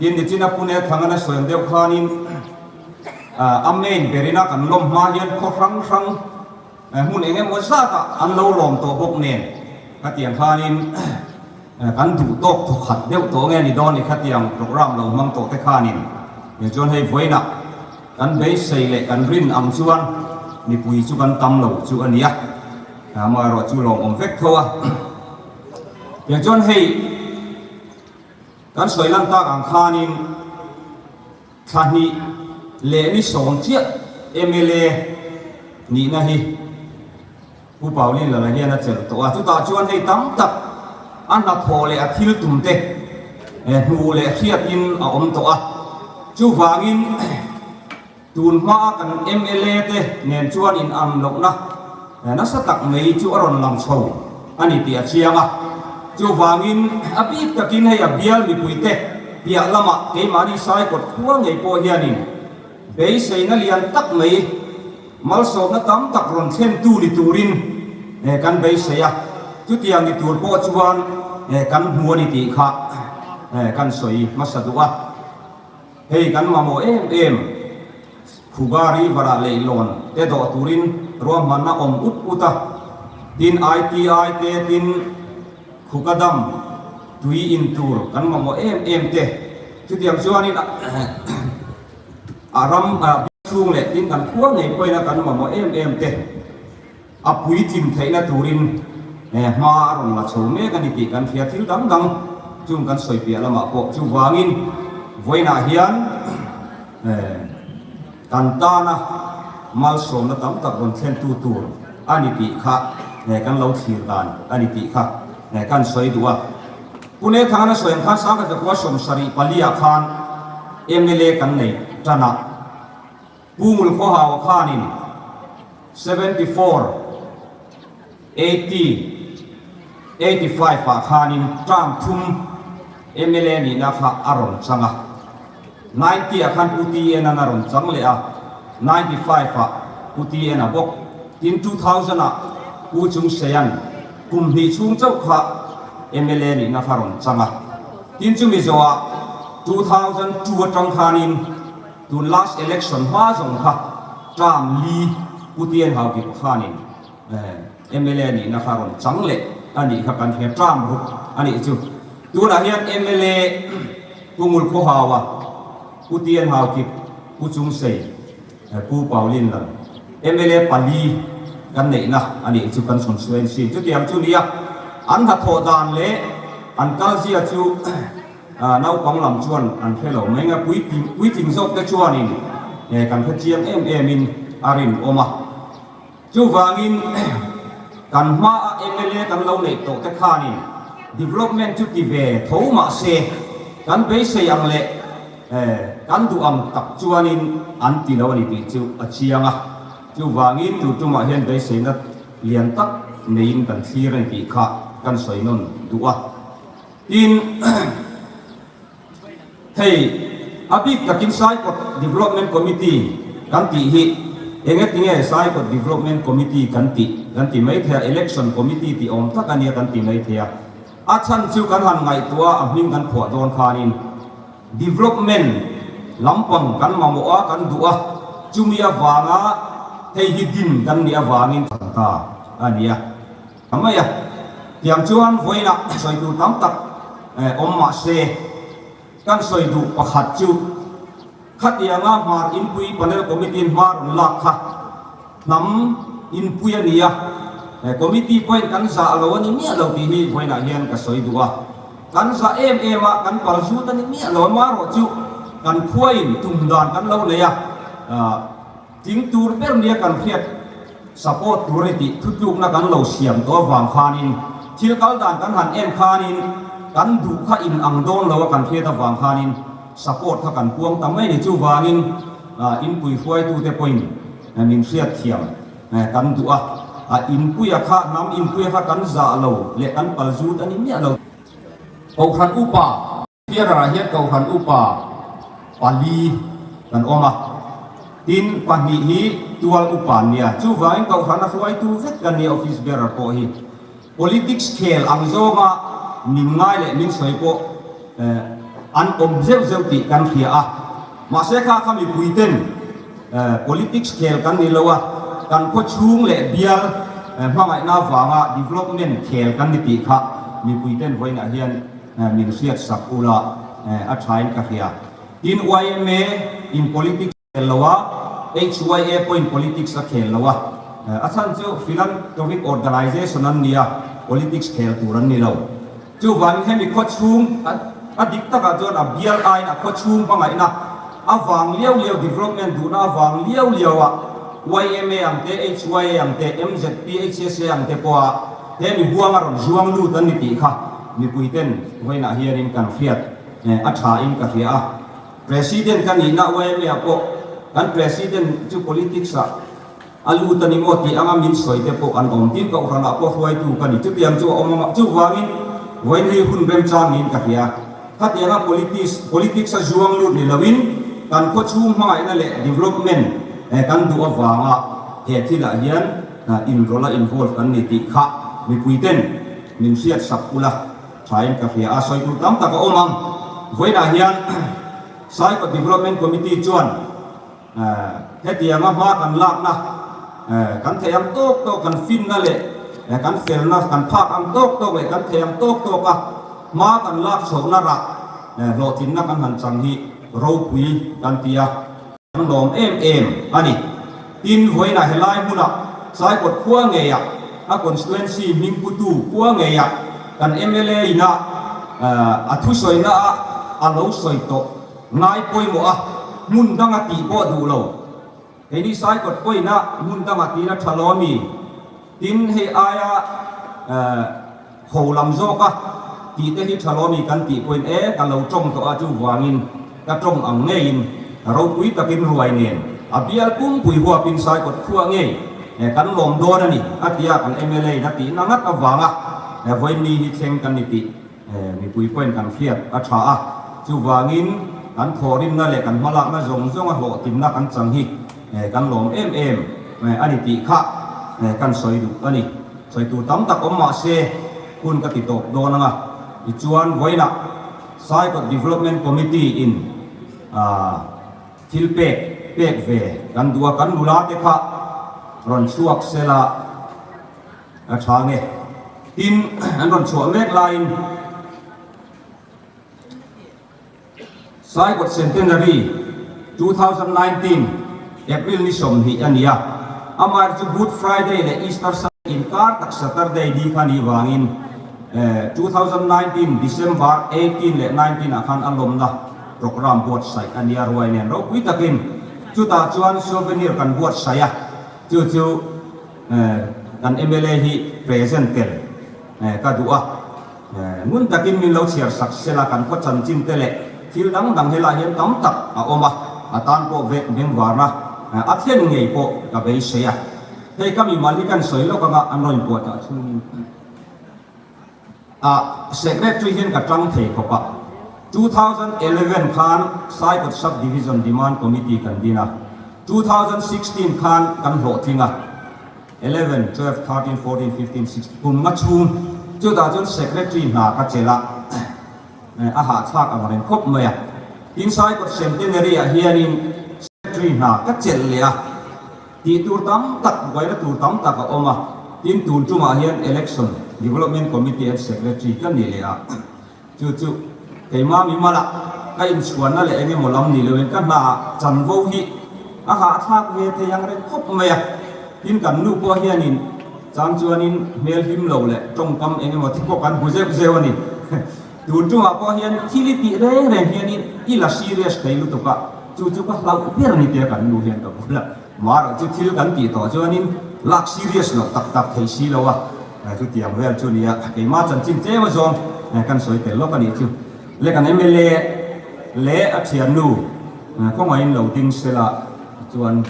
Tin, nichina Pu Nethanga a sawi ang deuh khanin, ah, a main berina kan lawm hma hian khaw hrang hrang, eh, hmun eng emaw zata an lo lawm tawh bawk nen. Khatiang khanin, eh, kan duh tawk thawkhat deuh tawh nge ni dawn ni khatiang program lo hmang tawh te khanin. Tichuan hei vawiinah kan beisei leh kan rin ang chuan mipui chu kan tam lo chu a ni a. Amaherawhchu lawm awm vek tho a. Tichuan hei kan sawi lan tak ang khanin, thla hnih leh ni sawm chiah M L A nihna hi Pu Paulinlala hian a chel tawh a. Chutah chuan hei tam tak a hnathawh leh a thil tum te, eh, hmuh leh hriatin a awm tawh a. Chuvangin, tun hmaa kan M L A te nen chuan inang lohna, eh, nasa tak mai chu a rawn lang chho a ni tih a chiang a. Chuvangin a bik takin hei a bial mipuite piah lamah keimahni Saikawt khua ngei pawh hianin beiseina lian tak mai, malsawmna tam tak rawn thlentu ni turin, eh, kan beisei a. Chutiang ni tur pawh chuan, eh, kan hmu a ni tih kha, eh, kan sawi hmasa duh a. Hei kan mamawh em em, Khuga River-ah leilawn te dawh turin ruahmanna awm ut ut a. Tin I T I te, tin Khuga Dam tui in tur kan mamawh em em te. Chutiang chuanin a, a ram, a, chhung leh tin kan khua ngei pawhin a kan mamawh em em te. A puitling theihna turin, eh, hma a rawn la chho mek a ni tih kan hria, thil dang dang chung kan sawi piah lamah pawh. Chuvangin vawiinah hian, eh, kan tana malsawmna tam tak rawn thlentu tur a ni tih kha, eh, kan lo thlir dan a ni tih kha, eh, kan sawi duh a. Pu Nethangan a sawi ang khan, sangkhat zakua sawmsarih pali ah khan M L A kan nei tan a, Pu Ngulkhawhau khanin seventy four, eighty, eighty five ah khanin term thum M L A nihna kha a rawn chang a. Ninety ah khan Pu T N-an a rawn chang leh a, ninety five ah Pu T N-a bawk. Tin, two thousand ah Pu Chungseian kum hnih chhung chauh kha M L A nihna kha rawn chang a. Tin, chumi zawhah two thousand two aṭang khanin, tun last election hma zawng kha term li Pu T N Haokip khanin, eh, M L A nihna kha rawn chang leh a nih kha kan hria, term ruk a nih chu. Tunah hian M L A Pu Ngulkhawhau-a, Pu T N Haokip, Pu Chungsei, eh, Pu Paulinlal, M L A pali kan neihna a nih chu kan constituency. Chutiang chu nia, an hnathawh dan leh an kal zia chu, ah, naupang lam chuan an hre lo mai ang a, puitling, puitling zawk te chuanin, eh, kan hre chiang em em in a rinawm a. Chuvangin, kan hmaa M L A kan lo neih tawh te khanin development chu ti ve tho mah se, kan beisei ang leh, eh, kan duh ang tak chuanin an ti lo a ni tih chu a chiang a. Chuvangin, tu tumah hian beiseina lian tak neiin kan thlir a ni tih kha kan sawi nawn duh a. Tin, hei, a bik takin Saikawt Development Committee kan tih hi, eng nge ti nge Saikawt Development Committee kan tih, kan ti mai thei a, Election Committee ti awm tak a nia kan ti mai thei a. A chhan chu kan han ngaihtuah a, a hming kan phuah dawn khanin, development lampang kan mamawh a, kan duh a, chumi avanga hei hi din kan nih avangin chang ta a nia. A mai a, tiang chuan vawiinah sawi tur tam tak, eh, awm mah se, kan sawi duh pakhat chu, khatianga Hmar Inpui Panel Committee-in hma rawn lak kha hnam inpui a ni a, Eh, committee point kan ja lou ani miah lou ti hi vaina hian ka soi duh a. Kan ja em em a, kan pal ju ta ni miah lou a, amaherawhchu kan khua in tum dan kan lo nei a. Ah, ting tur ber nia kan hriat support tur ni tih thutlukna kan lo siam tawh avang khanin, thil kal dan kan han en khanin, kan duh kha in ang dawn lo a kan hriat avang khanin, support kha kan puang ta mai ni chu vangin, ah, inpui hruaitute pawhin, eh, min hriat thiam, eh, kan duh a. A inpui a kha, hnam inpui a kha kan ja lo leh kan pal ju ta ni miah lou. Kohhran upa, bearer a hian kohhran upa pali kan awm a. Tin pahnih hi tual upa an nia. Chuvangin kohhran a hruaitu vek kan nia, office bearer pawh hi. Politics khel ang zawnga min ngai leh min sawi pawh, eh, an awm zeuh zeuh tih kan hria a. Mahse kha kha mipuiten, eh, politics khel kan ni lo a, kan khawchhung leh bial, eh, hmangaihna avanga development khel kan ni tih kha mipuiten vawiinah hian, eh, min hriat sak ula, eh, a ṭhain ka hria. Tin Y M A in politics khel lo a, H Y A pawhin politics a khel lo a. Eh, a chhan chu philanthropic organization an nia, politics khel tur an ni lo. Chuvangin hemi khawchhung a, a dik takah chuan a bial aiin a khawchhung hmangaihna avang liau liau, development duhna avang liau liau a, Y M A ang te, H Y A ang te, M Z P, H S A ang te pawha hemi huang a rawn zuang lut an ni tih kha mipuiten vawiinah hianin kan hriat, eh, a ṭhain ka hria a. President ka nihna Y M A ah pawh kan president chu politics ah a lut a ni maw tih anga min sawi te pawh an awm. Tin kohhranah pawh hruaitu ka ni, chutiang chu a awm ang a, chuvangin vawiin hi hun remchang niin ka hria. Khatianga politics, politics a zuang lut ni loin kan khawchhung hmangaihna leh development, eh, kan duh avanga he thilah hian, ah, inrawlh a involve kan ni tih kha mipuiten min hriat sak ula ṭhain ka hria a. Sawi tur tam tak a awm ang. Vawiinah hian Saikawt Development Committee chuan, eh, hetianga hma kan lakna, eh, kan theih ang tawk tawk, kan finna leh, eh, kan felna, kan phak ang tawk tawk leh kan theih ang tawk tawk a hma kan lak chhohna rah, eh, hlawhtlinna kan han chang hi ropui kan ti a. Kan lawm em em a ni. Tin vawiinah helai hmunah Saikawt khua ngeiah a constituency hming putu khua ngeiah kan M L A ina, eh, a thusawina a, a lo sawi tawh ngai pawimawh a, hmun danga tih pawh duh lo. Keini Saikawt pawina hmun danga tina ṭha lawm a ni. Tin hei aia, eh, ho lam zawka tih te hi ṭha lawm a ni kan tih pawhin, eh, ka lo ṭawng tawh a, chuvangin ka ṭawng ang ngeiin ropui takin ruai nen a bial pumpui huapin Saikawt khua ngei, eh, kan lawm dawn a ni, a tia kan M L A in a tihna ngat avanga, eh, vawiin ni hi thleng kan ni tih, eh, mipui pawhin kan hriat a ṭha a. Chuvangin kan thawhrimna leh kan hmalakna zawng zawnga hlawhtlinna kan chang hi, eh, kan lawm em em, eh, a ni tih kha, eh, kan sawi duh a ni. Sawi tur tam tak awm mahse, hun ka ti tawp dawn ang a. Tichuan vawiinah Saikawt Development Committee in, ah, thil pek, pek ve kan duh a, kan nula te kha rawn chhuak sela a ṭha nge. Tin, an rawn chhuah mek laiin, Saikawt Centenary two thousand nineteen April ni sawmhnih a ni a. Amaherawhchu Good Friday leh Easter Sunday inkar tak Saturday ni kha ni vangin, eh, two thousand nineteen December eighteen leh nineteen ah khan a lawmna program buatsaih a ni a, ruai nen ropui takin. Chutah chuan souvenir kan buatsaih a, chu chu, eh, kan M L A hi present tel, eh, ka duh a. Eh, ngun takin min lo chhiar sak sela, kan khaw chanchin te leh thil dang dang helai hian tam tak a awm a, a tan pawh vek bengvarna, eh, a thlen ngei pawh ka beisei a. Hei ka mimal hi kan sawi lawk ang a, an rawn inpuah ta chungin. A, secretary hian ka ṭang thei khawp a. Two thousand eleven khan Saikawt Subdivision Demand Committee kan din a. Two thousand sixteen khan kan hlawhtling a. Eleven, twelve, thirteen, fourteen, fifteen, sixteen, kum nga chhung. Chutah chuan secretary hna ka chelh a, eh, a hahthlak ang reng khawp mai a. Tin, Saikawt Centenary ah hianin secretary hna ka chelh leh a. Tih tur tam tak, buaina tur tam tak a awm a. Tin, tun tumah hian election, development committee and secretary ka ni leh a. Chu chu, keima mimal ah ka inchhuanna leh eng emaw lam ni loin ka hna chanvo hi a hahthlak ve thei ang reng khawp mai a. Tin, kan nu pawh hianin Chang chuanin hmel him lo le ṭawngkam engemaw thiko kan bu zeu zeu a ni. Tun ṭuma pawh hian thil i tih reng reng hianin i la serious thei lutuk a, chu chu ka hlauh ber a ni tia kan nu hian ka bula. Mahse chu thil kan tih tawh chuanin lak serious lo tak tak thei si lo a. Eh, chutiang vel chu nia, keima chanchin cheu a zawng, eh, kan sawi tel lawk a nih chu. Le kan M L A le a ṭhiannu, eh, khawngaihin lo ding sela chuan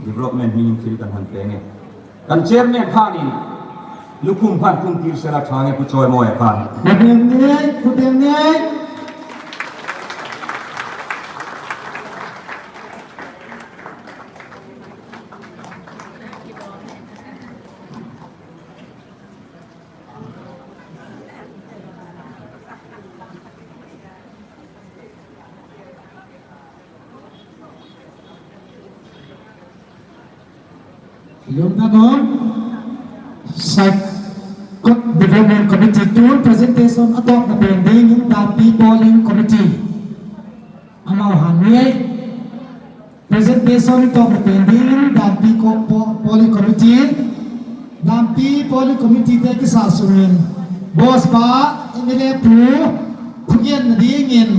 development hmingin thil kan han pe nge. Kan chairman khanin lukhum khan khum tir sela ṭha nge Pu Chawimawia khan. Khutbeng nei, khutbeng nei. Lum ta bom. Saikot Development Committee tun presentation a tawpna pen dingin Dampi Polling Committee. Amau han ni. Presentation tawpna pen dingin Dampi ko-, po-, Polling Committee, Dampi Polling Committee te kisa sungin, boss pa, M L A pu, thugenna dingin,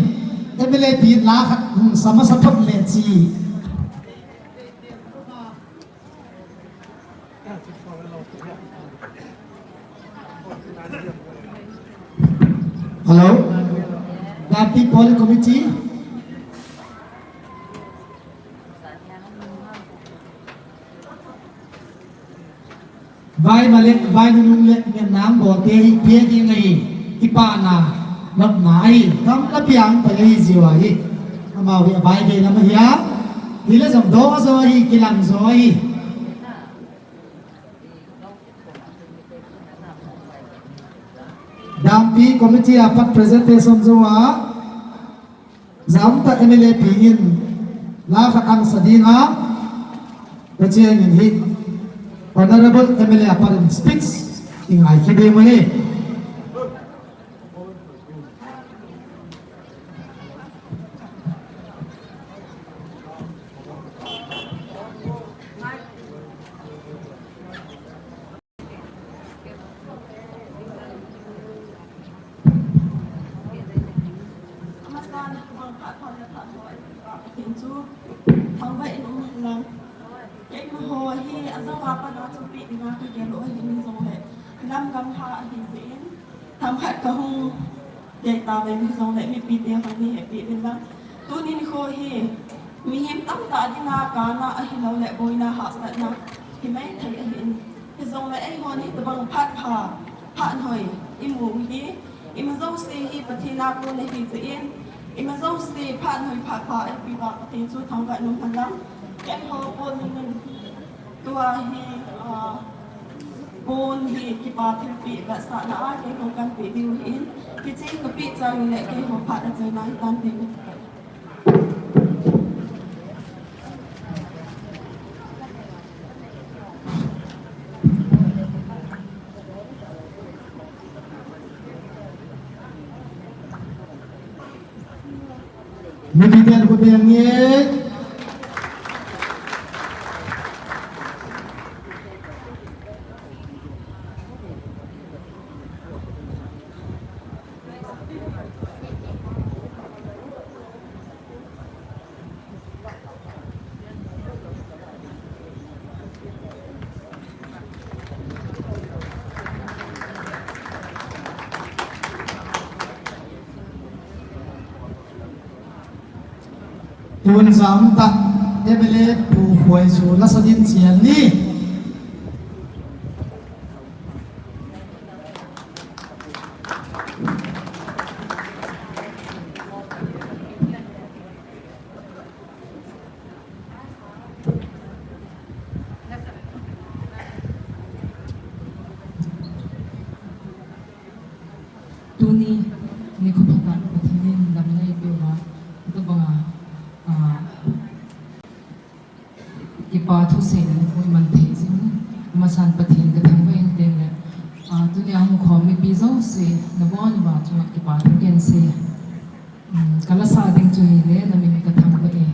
M L A pi la khat, hmm, sa masa thot le chi. Hello? Dampi Polling Committee? Vai ma le, vai nunung le, ngen nam bol te hi, pia ding ahi, kipana, nopna ahi, kam la piang ta ahi ziu ahi. Amau hi, vai ve lam ahi a, hi le zong do zo ahi, kilang zo ahi. Dampi committee a pat presentation zo a, zam ta M L A pi in la khat ang sa ding a, ka chiang in hi Honorable M L A a pat in speech i ngai khi ding mai. Amasan, bang khat phan le khat haw, Pathian chu thangvah in um hen lang. Keima haw hi, a zong a pan a chu pi ding a ka gel u ahi, mi zong le lam gam ha ahi zia in, thangvah ka hung Dei ta ve, mi zong le mipi te hon ni hehpih uvin lang. Tuni nikho hi mihem tamtah ding a kana ahi lo le boina hahsatna hi mai thei ahi in. Hi zong le eihon hi tabang phat pha, phat hoi i mu hi, i ma zong si hi Pathian a kon ahi zia in, i ma zong si phat hoi phat pha eipih vang Pathian chu thangvah in um hen lang. Ken ho kon ning in. Tua hi, ah, pon hi kipa thilpeh vetsahna a kei kong kan peh ding ahin, hiche ka peh chai u le keiho phat a chaina hi tan ding. Mipi ten khut beng nge. Tun zam ta M L A Pu Khuai chu la sa din chial ni. Tuni nikho phatah Pathian in lam nei peuva, tabanga, ah, kipa thu seina nikho i man thei jing, amasan Pathian ka thangvah in teng le, ah, tuni a hung khom mipi jouse, nabon uva chunga kipa thu ken se, um, ka la sa ding chu hi le, na min ka thangvah e.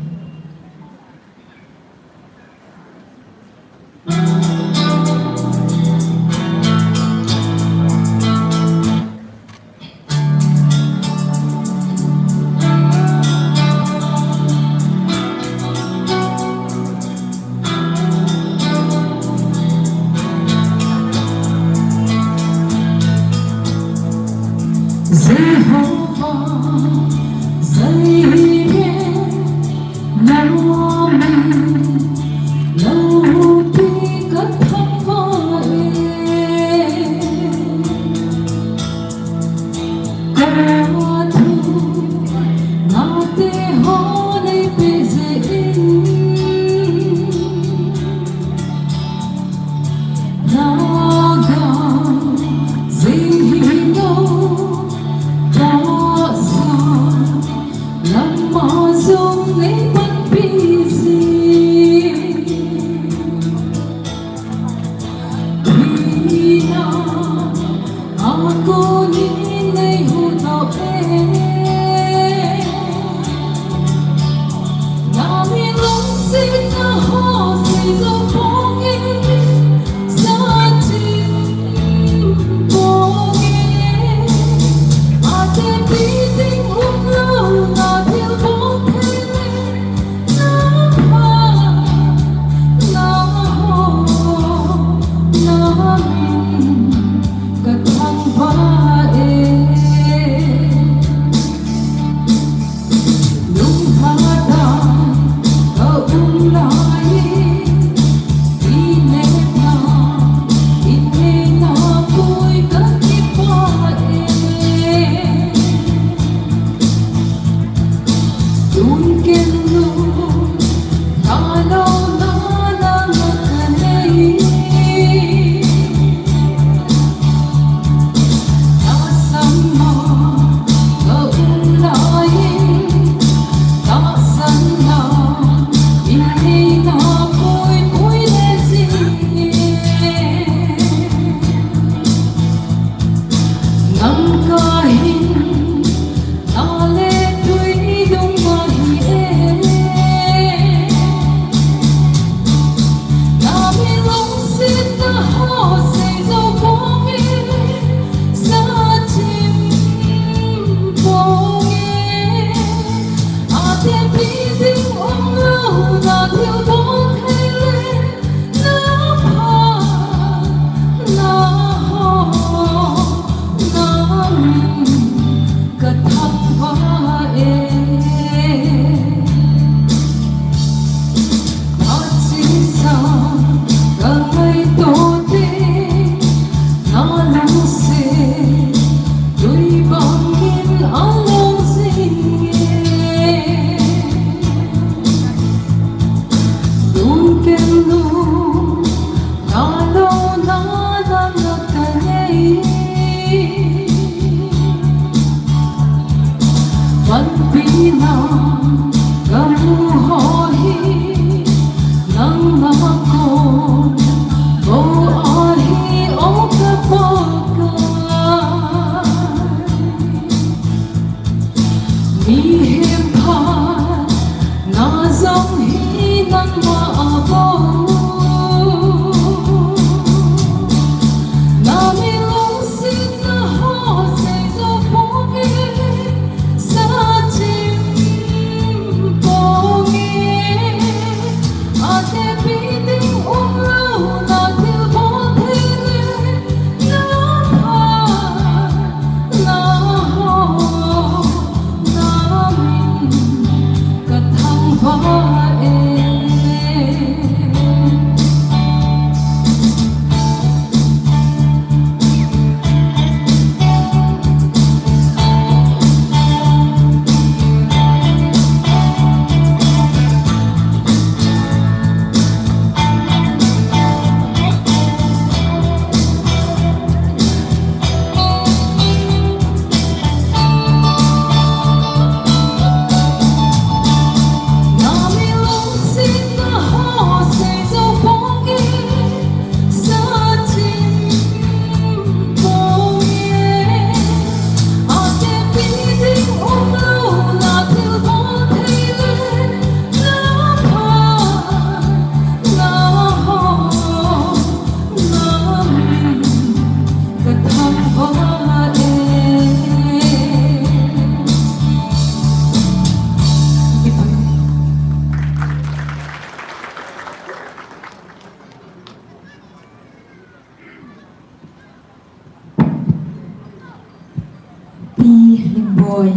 Boi.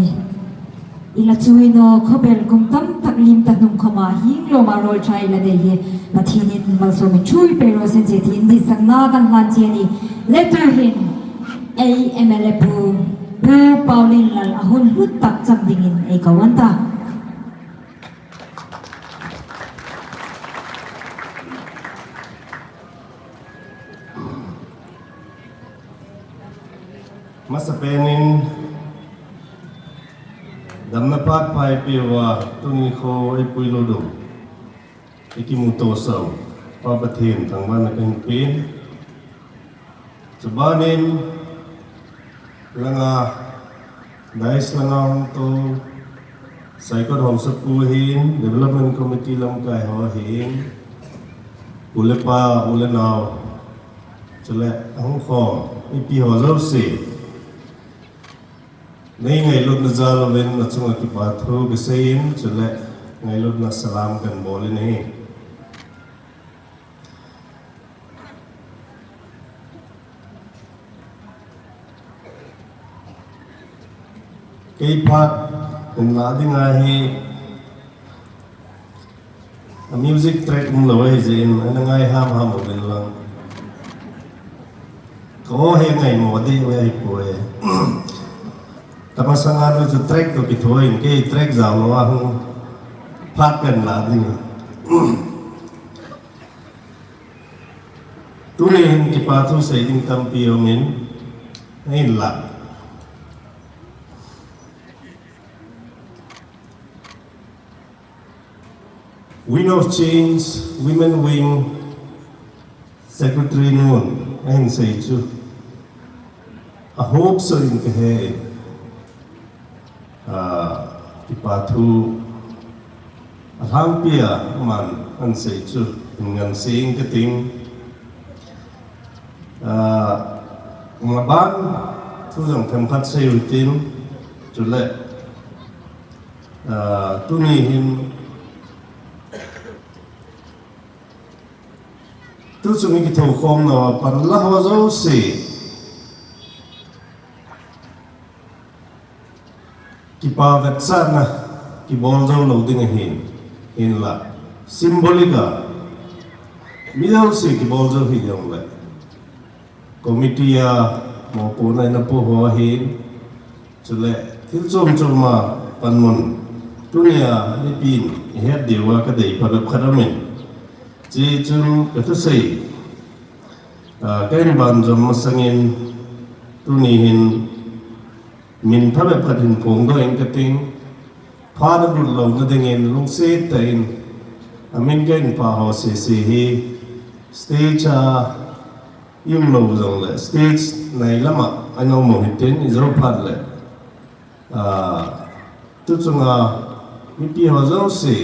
Ila chuino khobel kum tamtak lim ta hnung khoma hing loma rol chai la dei hi. Pathen in malsom in chui pe ro sen je tin di sang na kan hlan che ni. Letter hin A M L A Pu, Pu Paulin Lal ahun hut tak chang dingin ei kau an ta. Masapen in damna phat pha eipeuva tuni kho eipui lou ding. Ikimuto sau. Pa Pathen thangvahna kahin pen. Chubanin langa, dais langa hung tou, Saikot Haosapu hin, Development Committee lamkai ho hin, u le pa, u le nao, chule ahung khom mipi ho jouse. Nei ngailutna jal uvin nachunga kipa thu kaseiyin, chule ngailutna salam kahin bol in ahi. Kei phat kahin la ding ahi, a music track umlou ahi jeh in, ana ngai hamham uvin lang. Ka aw he ngaimo ding ahi poi. Tamasanga nu chu track toh kithoin, kei track jao lou a hung phat kahin la ding. Tuni hin kipa thu sei ding tampi umin, ahinla Wind of Change Women Wing Secretary nun ahin sei chu, a hope so in kahe in, ah, kipa thu alhangpia aman ahin sei chu hin ngan sei ing kating. Ah, maban thu jong themkhat sei utin, chule, ah, tuni hin tuchung i kithokhomna a panla ho jouse kipa vetsahna kibol jou lou ding ahin, hinla symbolic a mi jouse kibol jou hi jongle, committee a mopohna eina po ho ahin, chule thil chom chom a panmun tunia mipin ihet diuva kadei phabep khat aumin, chuchun kathusei, ah, kahin banjom masangin tuni hin min phabep khat hin phongdoh ing kating, phat alut louna dingin lungset tah in amin kahin pah ho sese hi stage a i um lou jongle stage nai lama ana um u hitin, ijou phat le, ah, tuchunga mipi ho jouse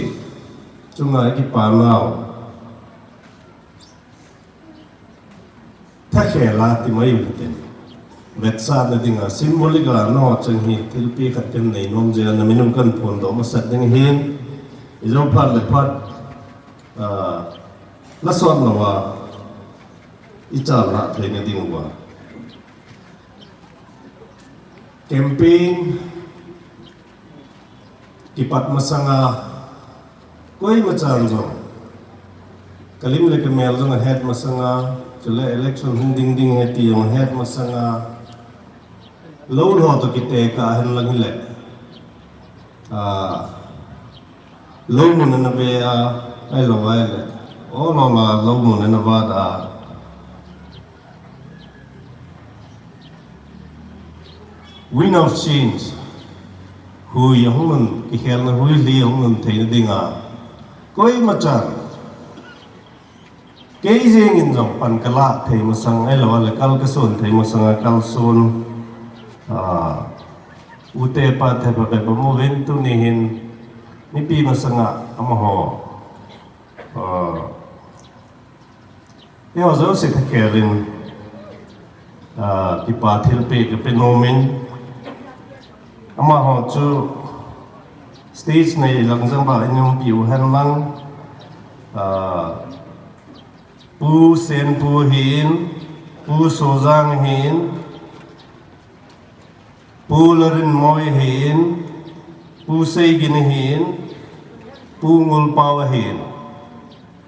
chunga i kipanau thakhel a ti mai u hitin. Vetsahna dinga symbolic a nangho cheng hi thilpi khat kahin nei nom jeh a namin u kahin phondoh masat ding ahin, ijou phat le phat, ah, la sot louva i chalhah theina diuva. Campaign kipat masanga, koima chan jong, kalim le kamel jong ahet masanga, chule election hung ding ding ahi ti jong ahet masanga, lou lho toh kitekah hen lang hile, ah, lou mun ana ve a, ahilou ahile, ol ol a lou mun ana vat a. Wind of change, hui ahung nun, kikhelna hui li ahung nun theina dinga, koima chan, kei jengin jong pan kalah thei masang ahilou le kal kason thei masanga kalson, ah, ute pate phabep aum uvin tuni hin mipi masanga amaho, ah, eiho jouse thakhel in, ah, kipa thilpeh kape nomin, amaho chu stage nei lang jong ba in umpi u hen lang, ah, Pu Senpu hin, Pu Sojang hin, Pu Larinmoi ahin, Pu Seigin ahin, Pu Ngulpao ahin.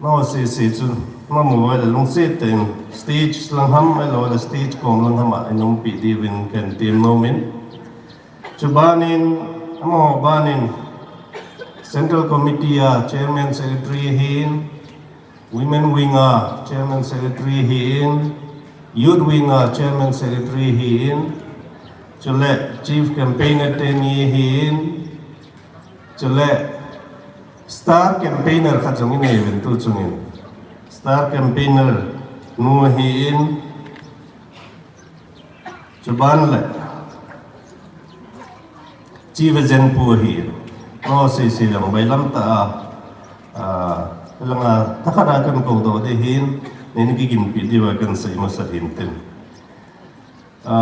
Nao sese chu, namo vai le lungset tah in stage lang ham, ahilou le stage kom lang ham a, in umpi diuvin kahin tem nom in. Chubanin, amaho banin, Central Committee a Chairman Secretary ahin, Women Wing a Chairman Secretary ahin, Youth Wing a Chairman Secretary ahin, chule Chief Campaigner teni ahin, chule Star Campaigner khat jong inei uvin tu chungin. Star Campaigner nu ahin, chuban le Chief Agent pu ahin. Nao sese jong bailam tah a, a, langa thakhat a kahin kou doh ding ahin, nei kiginpi diuva kahin sei masa hintin. A,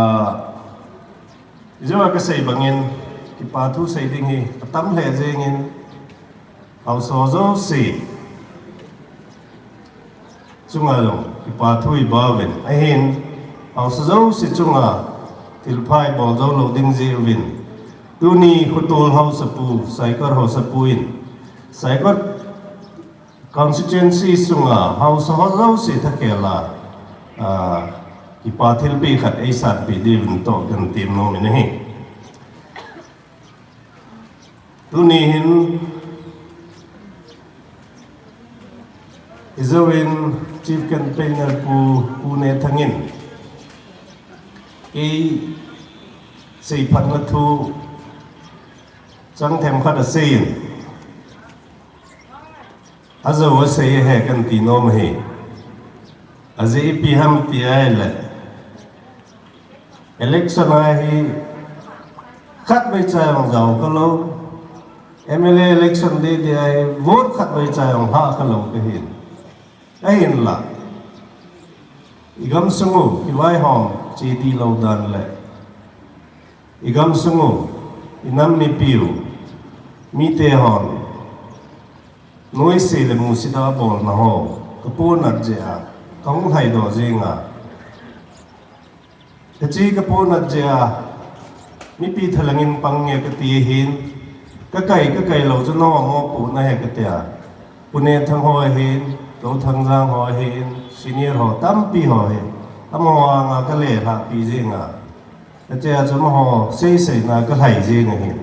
ijeh a kasei bangin, kipa thu sei ding hi atam lheh jengin, haosa jouse chunga jong kipa thu ibauvin, ahin haosa jouse chunga thilpha ibol jou lou ding jeh uvin, tuni Khotol haosapu, Saikot haosapu in, Saikot constituency sunga haosa ho jouse thakhel a, a, kipa thilpeh khat eisanpeh diuvin toh kahin tem nom in ahi. Tuni hin, ijouvin Chief Campaigner pu, Pu Nethang in, kei seiphatna thu chang themkhat asei in, ajou asei ahi kahin ti nom ahi. Ajeh ipi ham ti ahile, election a hi khatvei cha jong jao khalou, M L A election ding ding a hi vote khatvei cha jong hah khalou kahin. Ahinla, igamsung u kivaihom che dihlou dan le, igamsung u, inam mipiu, mite hon noise le musit a abolna ho kapohnat jeh a kahung lhaidoh jeng a, hiche kapohnat jeh a mipi thalangin pang nge kati ahin, kakai, kakai lou chu nangho mopohna ahi katia, Pu Nethang ho ahin, Pu Thangjang ho ahin, senior ho tampi ho ahin, amaho anga kalelhahpi jeng a, hichea chu amaho seiseina kalhai jeng ahin,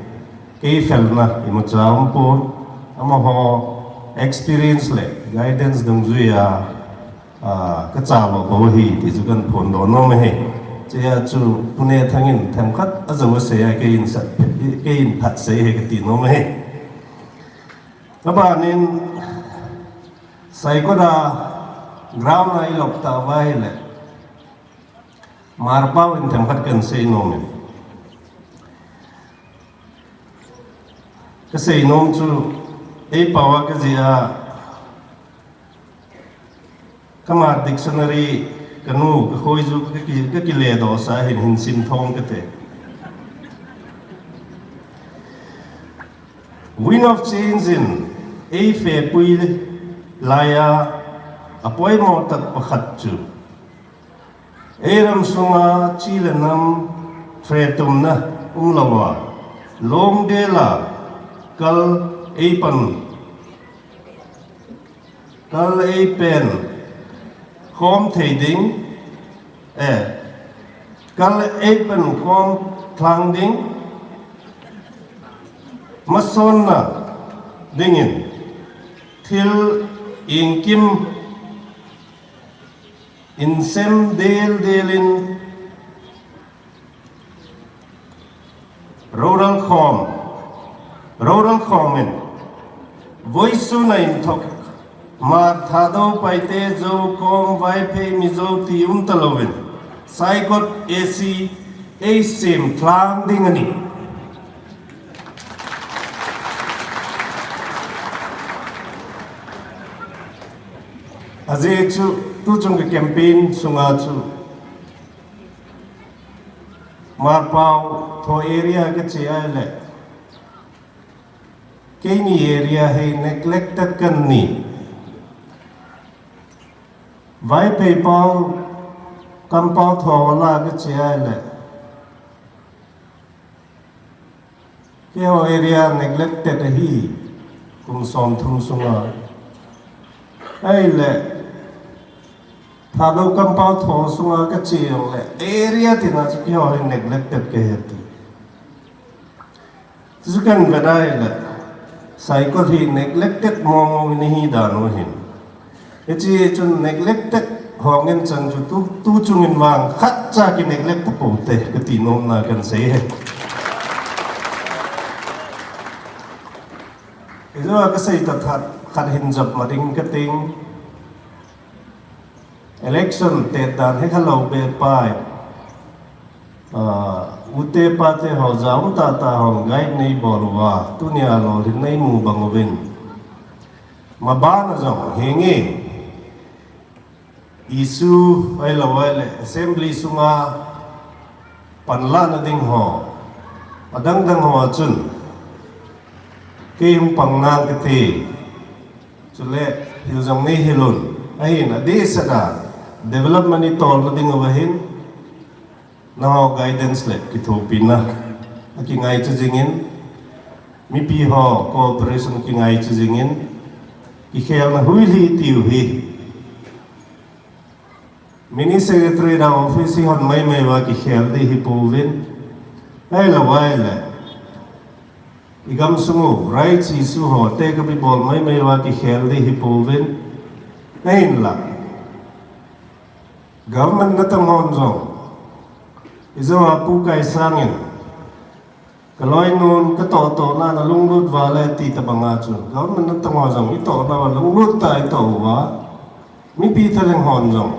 kei felna imacha umpon, amaho experience le guidance dungjuia, a, kachalo bou ahi ti chu kahin phondoh nom ahi. Hichea chu Pu Nethang in themkhat ajou asei a, kei in sat, kei in phat sei ahi kati nom ahi. Abanin, Saikot a ground a ilop tauva ahile, Hmarpao in themkhat kahin sei nom in. Kasei nom chu, eipao a kajih a, ka Hmar dictionary, kanu, kakhoi chu kaki, kakiledohsa hin, hin simthom kate. Wind of Change in eifepui laiya apoimo tah pakhat chu, eiram sunga chi le nam hretumna umlouva, longdel a kal eipan, kal eipen khom thei ding, eh, kal eipen khom lhang ding, masonna dingin thil ingkim insem deldel in, Rorel khom, rorel khom in, voisuna inthok, Hmar, Thadou, Paite, Zou, Kom, Vaiphei, Mizo ti umtalouvin, Saikot A C eisem lhang ding ahi. Ajeh chu, tuchung ka campaign sunga chu, Hmarpao tho area kache ahile, keini area hi neglected kan ni. Vaiphei pao, kampao tho vala kache ahile, Keiho area neglected ahi, kum som thum sunga. Ahile, Thadou compound ho sunga kache jongle, area tina chu keiho hi neglected kahi ti. Chu kan ve dai le, Saikot hi neglected mong mong in ahi dan u hin. Hiche chun neglected ho ngen chang chu tu, tu chung in vang khat cha ki neglect ta pou te, kati nom na kan sei e. Ijou a kasei ta khat, khat hin jop ma ding kating. Election te dan hi kha lou be pai. Ah, u te pa te ho jong tata ho guide nei bol uva, tunia lolhin nei mu bang uvin. Maban a jong hinge. Issue ahilou ahile assembly sunga panlah na ding ho, adang dang ho chun kei hung pang nang kati. Chule, hil jong nei hilun. Ahin, adeh seh a, development i tol na ding uva hin, nangho guidance le kithopina, akingai chu jingin, mipi ho cooperation kingai chu jingin, kikhelna hoi lhi tiu hi. Mini Secretary na office hi hon maimai uva kikhel ding hi pouvin. Ahilou ahile, i gamsung u rights issue ho te kabi bol maimai uva kikhel ding hi pouvin. Ahinla, government natong hon jong, ijou a Pu Kaisang in, Ka loinun, ka toh toh na, na lunglut val e ti tabang a chu. Government natong ho jong i toh na, lunglut tah a i toh uva. Mipi thalheng hon jong,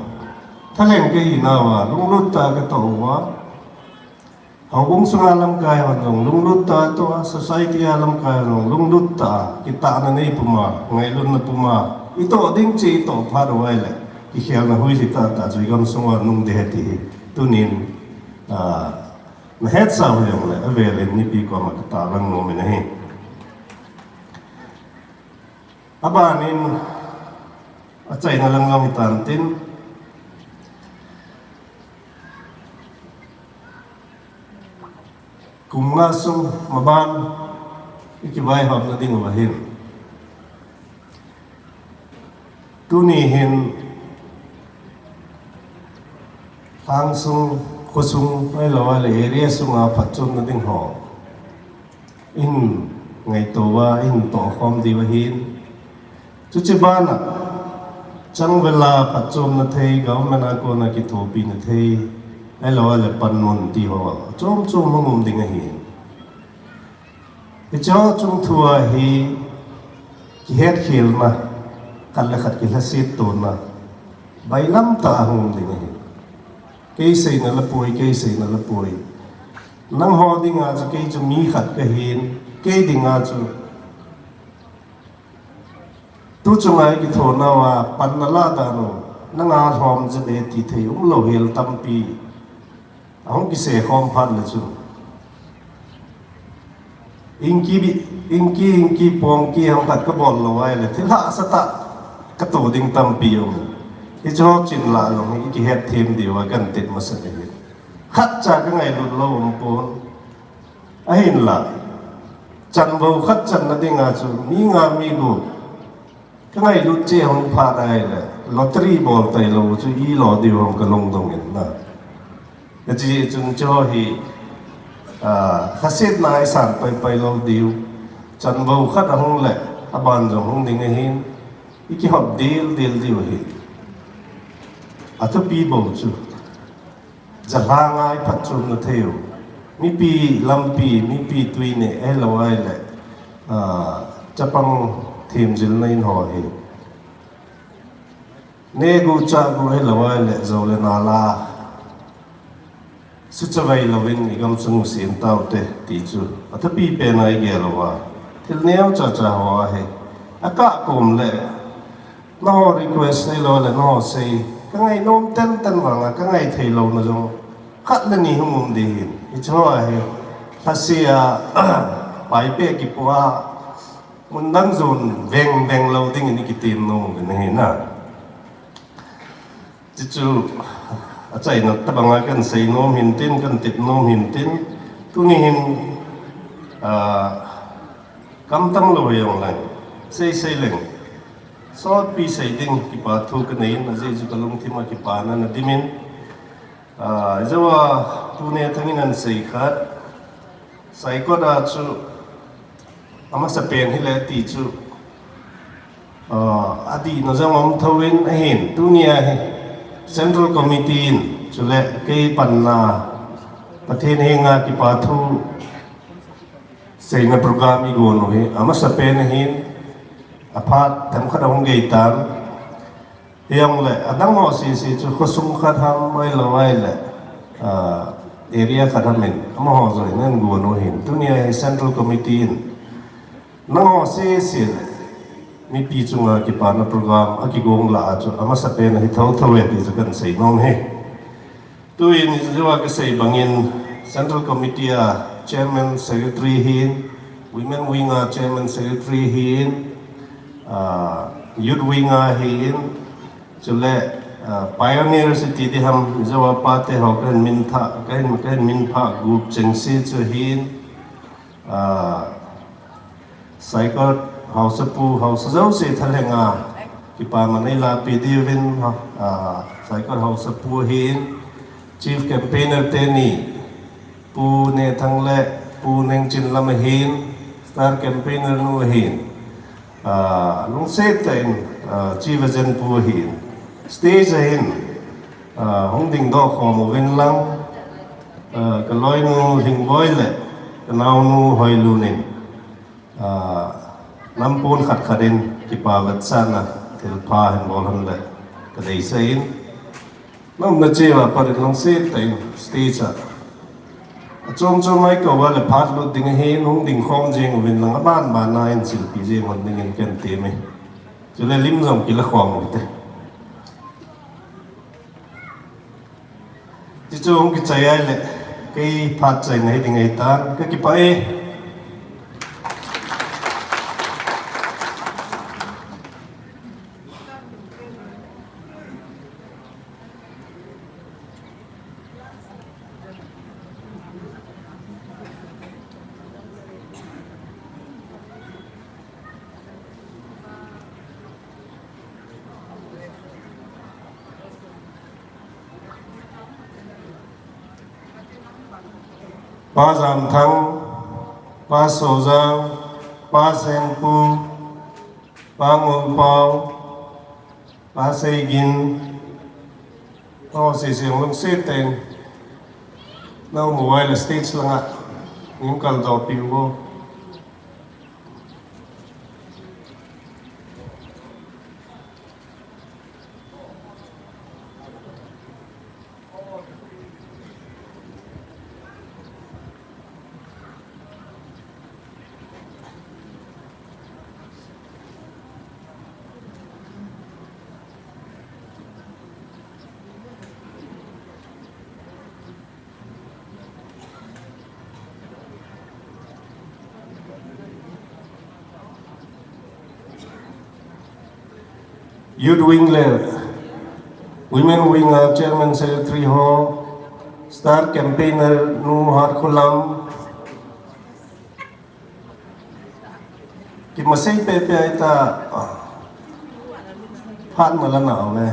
thalheng ka hi nauva, lunglut tah a ka toh uva. Houbung sunga lamkai hon jong, lunglut tah a toh a, society a lamkai hon jong, lunglut tah a, kitahna nei puma, ngailutna puma. I toh ding chu i toh phat uva ahile, kikhelna hoi lhi tah tah chu i gamsung uva nung ding ahi ti hi. Tunin, ah, Na hetsah u hijongle, avelin mipi koma ka talang nom in ahi. Abanin, achaina lang jong hitan tin, kum nga sung maban, i kivaihopna ding uva hin. Tuni hin, lhangsung, khosung, ahilou le area sunga phatchomna ding ho, in ngaito uva, in tohkhom diu ahin. Chuche bana, changvel a phatchomna thei, government a kona kithopina thei, ahilou le panmun ti ho, chom chom hung um ding ahi. Hiche ho chung thu a hi kihetkhelna, khat le khat kilhaset tona, bailam tah a hung um ding ahi. Kei seina la poi, kei seina la poi. Nangho dinga chu kei chu mi khat kahin, kei dinga chu tu chunga i kithonau a pan nala dan u, nanga lhom jep e ti thei umlou hel tampi ahung kise khom phat le chun, Inki, inki, inki, pongki ham khat kabol lou ahile, thil hahsa tah katoh ding tampi um. Hiche ho chin lah jong hi kihetthem diu a kahin masat ahi. Khatcha kangailut lou um pon. Ahinla, chanvo khat channa dinga chu mi nga mi gup, kangailut cheh hung phat ahile, lottery bol tailou chu ilo diu ham kalungdong in na. Hiche chun chu hi, ah, lhasetna a isan paipai lou diu. Chanvo khat ahung le, aban jong hung ding ahin, i kihop dildel diu ahi. Athupi bou chu, jalhanga i phatchomna thei u, mipi lampi, mipi tui neh, ahilou ahile, ah, chapang themjilna in ho hi. Neh gu chah gu ahilou ahile, jou le nal a suchavai louvin i gamsung u sem taute ti chu athupi pen a i gel uva. Thil neocha cha ho ahi. Akah kom le, nangho request ahilou le nangho sei, kangai nom tenten vanga, kangai thei louna jong khat le ni hung um ding ahin. Hiche ho ahi, lhase a, paipeh kipo a, mun dang jon veng veng lou dingin i kitem nom uvin ahi na. Chuchu achaina tabanga kahin sei nom hintin, kahin tep nom hintin, tuni hin, Ah, kamtang lou hijongleng, sei sei leng, sotpi sei ding kipa thu kanei in, ajeh chu kalungthim a kipana ana dim in. Ah, ijou a Pu Nethang in ahin sei khat, Saikot a chu amasapen hile ti chu, ah, adihna jong um thou in ahin, tunia hi Central Committee in chule kei panna Pathen henga kipa thu seina program igon u hi amasapen ahin, aphat themkhat ahung gei tan. Hijongle adang ho sese chu khosung khat ham, ahilou ahile, ah, area khat ham in amaho joh in ahin gon u ahin, tunia hi Central Committee in nangho sese le mipi chunga kipana program akigong lah a chu amasapen ahi thou thou e ti chu kahin sei nom e. Tuin ijou a kasei bangin Central Committee a Chairman Secretary hin, Women Wing a Chairman Secretary hin, ah, Youth Wing a hin, chule, ah, Pioneers iti ding ham, ijou a pate ho kahin minthah, kahin, kahin minphah group chengse chu hin, ah, Saikot haosapu, haosa jouse thalhenga kipaman eilapi diuvin, ah, Saikot haosapu hin, Chief Campaigner teni, Pu Nethang le Pu Nengchinlam ahin, Star Campaigner nu ahin, ah, lungset tah in, ah, Chief Agent pu ahin, stage a hin, ah, hung dingdoh khom uvin lang, ah, kaloinu Lhingboi le kanaonu Hoilun in, ah, nampon khat khat in kipa vetsahna thilpha hin bol hen le kadeisah in, naumna cheh uva pat in lungset tah in stage a, achom chom a ikou uva le phat lut ding ahin, hung ding khom jeng uvin lang, aban ban a hin silpi jeng lhon dingin kahin tem e. Chule lim jong kila khom u hite. Chuchu hung kichai ahile kei phat chaina hiding ahitan, kakipah e. Pa Jamthang, Pa Sojang, Pa Senpu, Pa Ngolpao, Pa Seigin, nangho sese lungset tah in naum uva ahile stage langa neihin kaldohpi uvo. Youth Wing le Women Wing a Chairman Secretary ho, Star Campaigner nu Hatkholam, kimasei pepe ahita, phat nala nau le.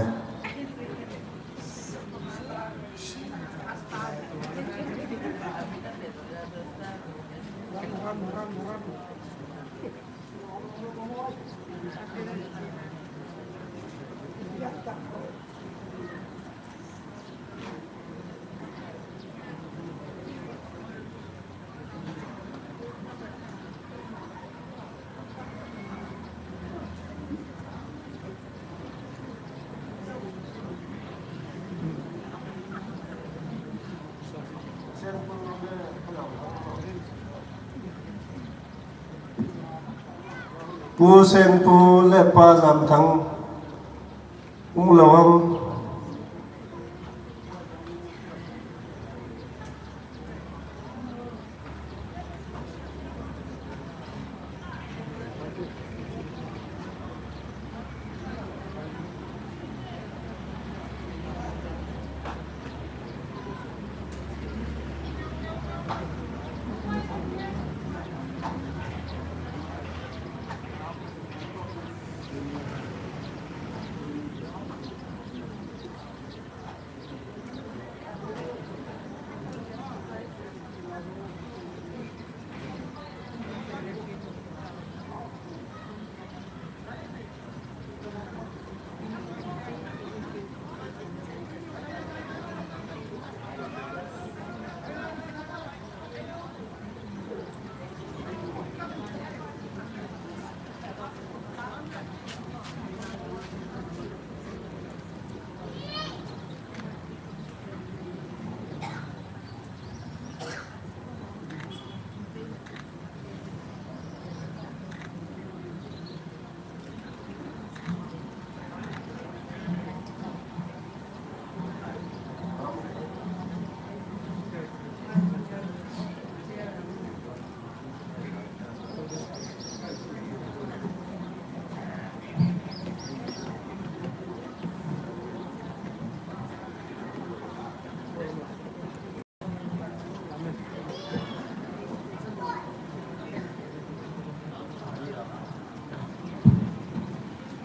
Pu Senpu le Pa Jamthang um lou ham?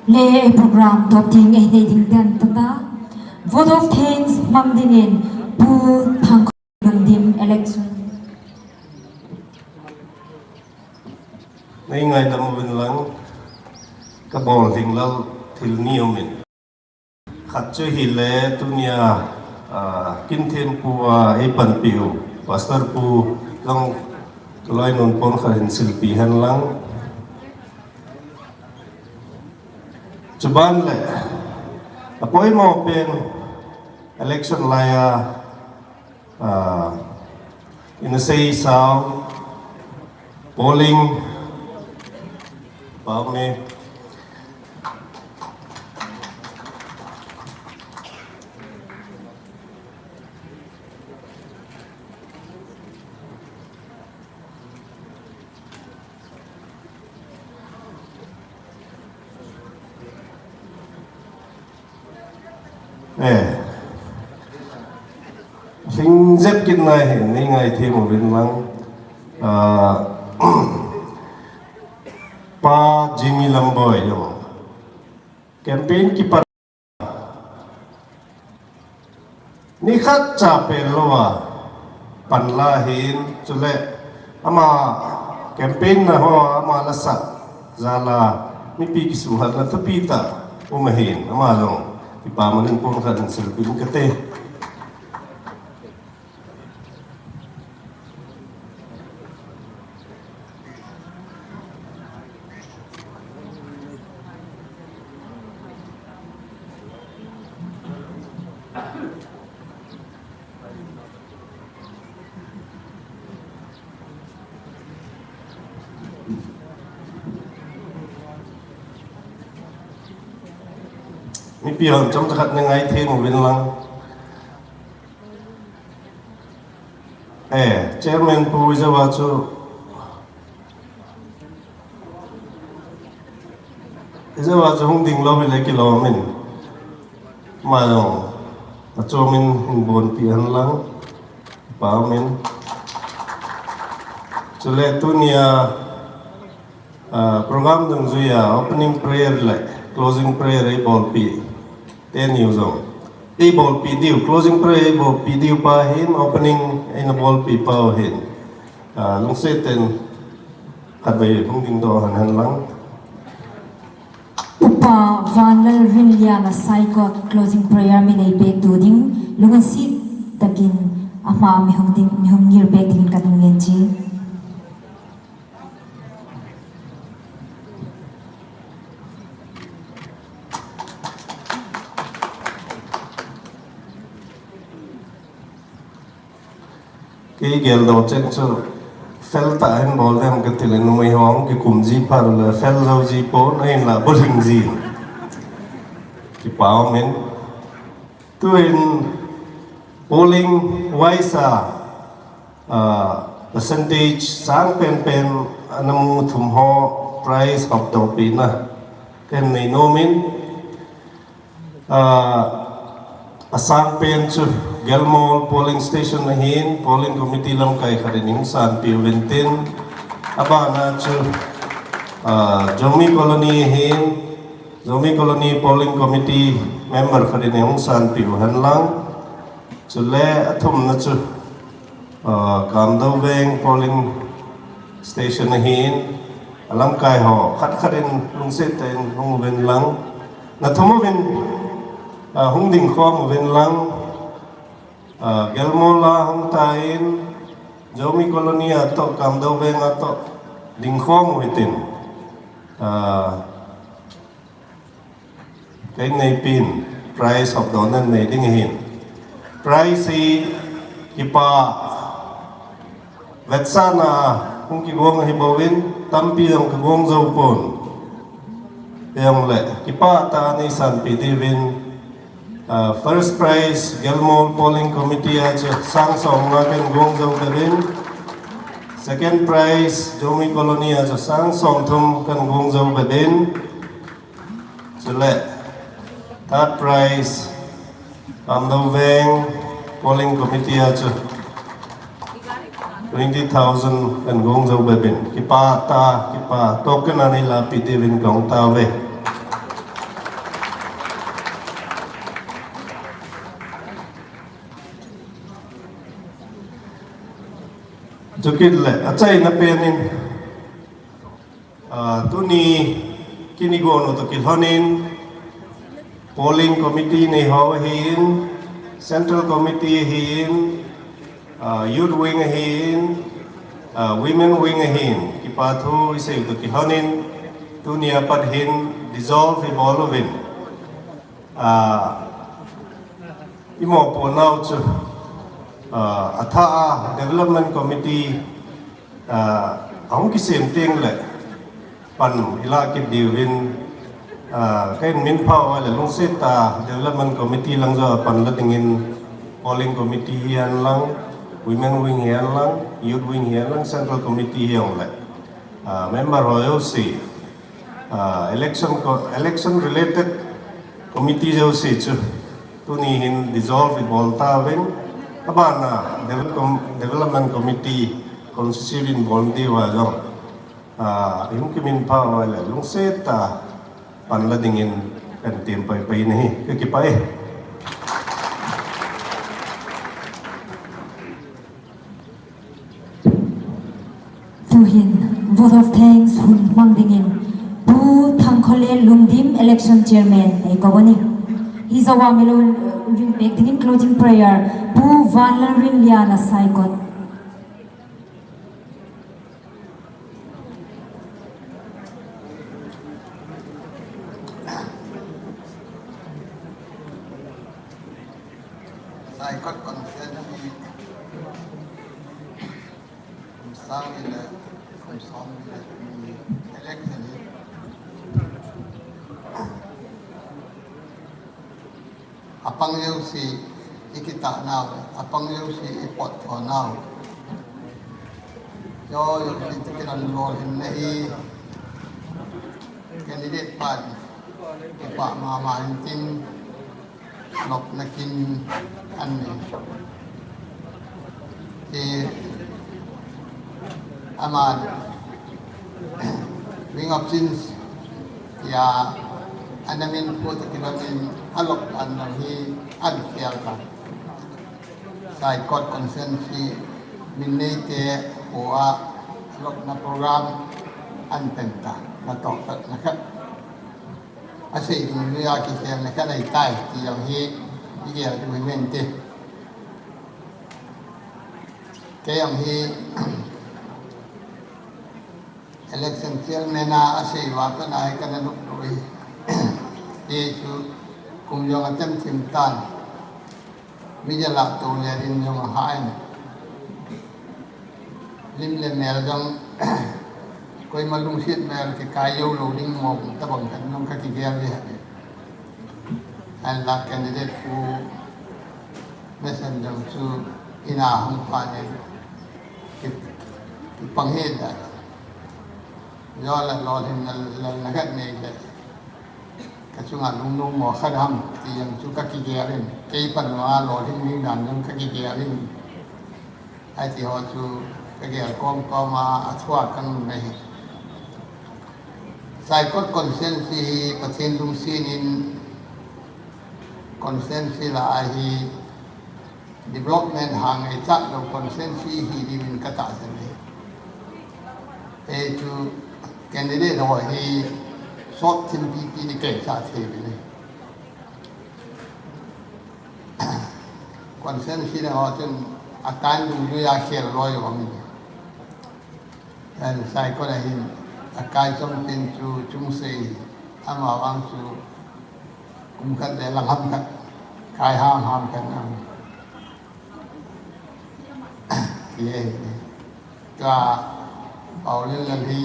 Le program top ding ei nei ding den tata. Vote of thanks mang dingin Pu Thangkhawm Lungdim election. Nei ngaidam uvin lang, ka bol ding lal thil ni um in. Khat chu hile tunia, ah, Kinthempu a ei panpi u, Pastor Pu jong tulai nun pon khat hin silpi hen lang. Chuban le, a poimo pen election lai a, ah, in a say sound, polling, pau me. Eh. Hing jep kit nai hin, nei ngaithem uvin lang. Ah, Pa Jimmy Lamboi jong. Campaign kipan. Nikhat cha pen lou a pan la hin, chule ama campaign na ho, ama la sa jal a mipi kisuhatna thupi tah um ahin, ama jong kipa manin pon khat in silpin kate. Mipi hon chomcha khat nei ngaithem uvin lang. Eh, Chairman Pu, ijou a chu, ijou a chu hung ding lou hile kilom in. Ama jong, achom in hin bonpi hen lang, pau min. Chule tunia, ah, program dungjui a opening prayer le closing prayer ei bolpi teni u jong. Ei bolpi diu, closing prayer ei bolpi diu pa hin, opening eina bolpi pa u hin. Ah, lungset ten khatvei hung dingdoh hen hen lang. Upa Vanlalrinliana Saikot closing prayer mi nei peh tu ding, lungasit takin ama mi hung ding, mi hung ngir peh dingin ka ding ngen chi. Kei geldoh cheng chu fel tah hin bol dem kati le, numei ho hung kikum ji phat le fel jou ji pon, ahinla bulhing ji. Kipa um in. Tuin polling wise a, ah, percentage sang penpen ana mu thum ho prize hopdoh pehna kahin nei nom in. Ah, asang pen chu Gelmol polling station ahin, polling committee lamkai khat in hung sanpeh uvin tin, abana chu, ah, Zomi Colony ahin, Zomi Colony polling committee member khat in hung sanpeh u hen lang. Chule athumna chu, ah, Kamdou Veng polling station ahin, alamkai ho khat khat in lungset tah in hung uvin lang. Na thum uvin, ah, hung ding khom uvin lang. Ah, Gelmol a hung tan, Zomi Colony a toh, Kamdou Veng a toh, ding khom u hitin. Ah, Kahin neipeh in, prize hopdohna nei ding ahin. Prize hi kipa vetsahna hung kigong ahi bouvin, tampi jong kigong jou pon. Hijongle, kipah tah a nei sanpeh diuvin, ah, first prize, Gelmol Polling Committee a chu sang som nga kahin gong jou bep in. Second prize, Zomi Colony a chu sang som thum kahin gong jou bep in. Chule, third prize, Kamdou Veng Polling Committee a chu twenty thousand kahin gong jou bep in. Kipah tah, kipah, token a nei lapi diuvin kong tao ve. Chukit le achaina penin, ah, tuni kinigon u toh kilhonin, polling committee neiho ahin, central committee ahin, ah, youth wing ahin, ah, women wing ahin, kipa thu isei u toh kilhonin, tuni apat hin dissolve ibol uvin. Ah, imopohnau chu, ah, athah a development committee, ah, ahung kisem teng le pan ilah kit diuvin, ah, kahin minphah uva le lungset tah a development committee lang joh a pan la dingin polling committee hihen lang, women wing hihen lang, youth wing hihen lang, central committee hihen le, ah, member ho jouse, ah, election co-, election related committee jouse chu tuni hin dissolve ibol tauvin, abana develop-, com-, development committee constitute in bol diuva jong, ah, ihung kiminphah uva le lungset tah a pan la dingin kahin tem paipai in ahi, kakipah e. Tuhin vote of thanks hun mang dingin Pu Thangkholel Lungdim, election chairman, eikou uve. Hijouva melon, uh, ring pek dingin closing prayer Pu Vanlalrinliana Saikot. Saikot constituency, kum sang ni le kum som ni le ni election hi apang jouse ikitah nau, apang jouse ipot tho nau. Jo jouse tikiran lolhin na hi candidate pan kipah mama hin tin, lopna kin an nei. Ti aman, wing of chins, tia, ana min pu ta kilomin alop an nang hi an kial ta. Saikot constituency min neite ho a lopna program an pen ta, na tok ta na khat. Asei dungjuia kikhelna khat ahitai, ti jong hi igel diu hi mente. Kei jong hi election chairman a asei uva pat na hi kana nop lou hi. Hichu kum jong atem thim tan. Mi jala to le rin jong ahah in. Lim le mel jong, koima lungset mel kikai jou lou ding mo tabang khat jong kakigel ve. Ahinla candidate pu mesen jong chu ina hung pha ne. Ki, kipang he da. Jo la lolhinna, lolna khat nei le. Ka chunga lungnom mo khat ham, ti jong chu kakigel in. Kei pan vanga lolhing ding dan jong kakigel in. Hiti ho chu kagel kom koma, athua kanun ahi. Saikot constituency hi Pathen lungset in constituency lah a hi development ha ngaichat lou constituency hi diuvin katahsan e. Hichu candidate ho hi sot thim pipi ni kaisa thei uvin e. Constituency le ho chun akan dungjuia khel loi u um in. Ahin Saikot a hin akai chom tin chu Chungsei, amavang chu kum khat le lang ham khat, kai ham ham khat na. Ye. Ka Paulin la hi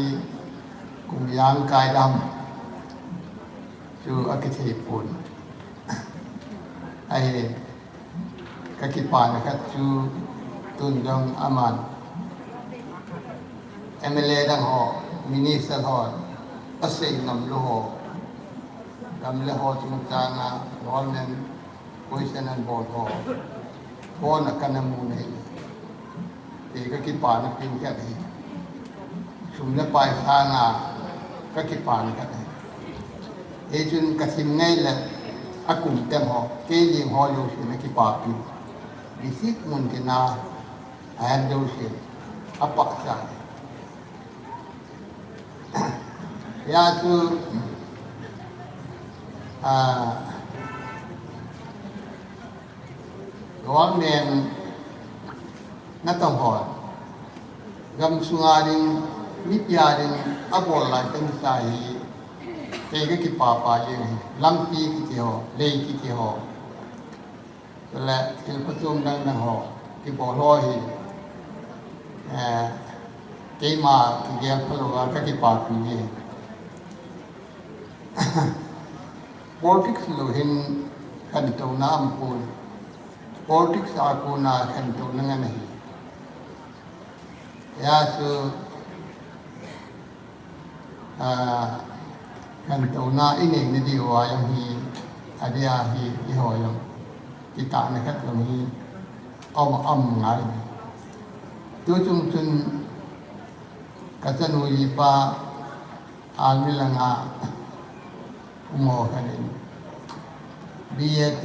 kum jang kai dam chu akithei pon. Ahi, kakipana khat chu tun jong aman M L A dang ho, minister ho, asei ngam lou ho, gam le ho chungchang a government question an bol ho, kona kana mu nei. Ti kakipana pen khat ahi. Sum le pai sanga kakipana khat ahi. Hichun kathim ngai le akum teng ho, kei ding ho jouse na kipapi. District mun tina ahen jouse. apah cha. Hia chu, ah, government natong ho, gamsunga ding, mipia ding, abol lai teng cha hi, kei kakipah pah jeng e, lampi kiti ho, lei kiti ho. Chule, thil phatchom dang dang ho, kibol ho hi, eh, keima kigel phalou a kakipapi e. Politics lou hin khantouna aumpon. Politics a kona khantouna ngen ahi. Hia chu, ah, khantouna inei nadiu a jong hi, adia hi, eiho jong kitahna khat jong hi aum, aum ngai. Tuchung chun kachanu jipa army langa um ho khat in, BJP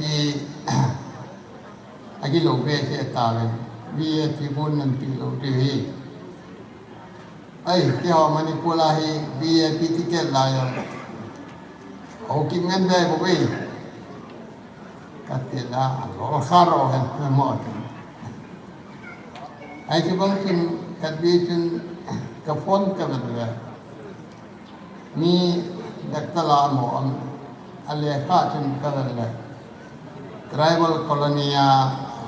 agilou behseh tauvin, BJP bon nanpeh lou diu ahi. Ai, keiho Manipur a hi BJP ticket la jong hou kit ngen be bou ve, kati la, alolkhah ro hen, mo ti. Ai, chubang chun, khat ve chun, kaphone kavet le, mi doctor la mo am, alekha chun kavet le, tribal colony a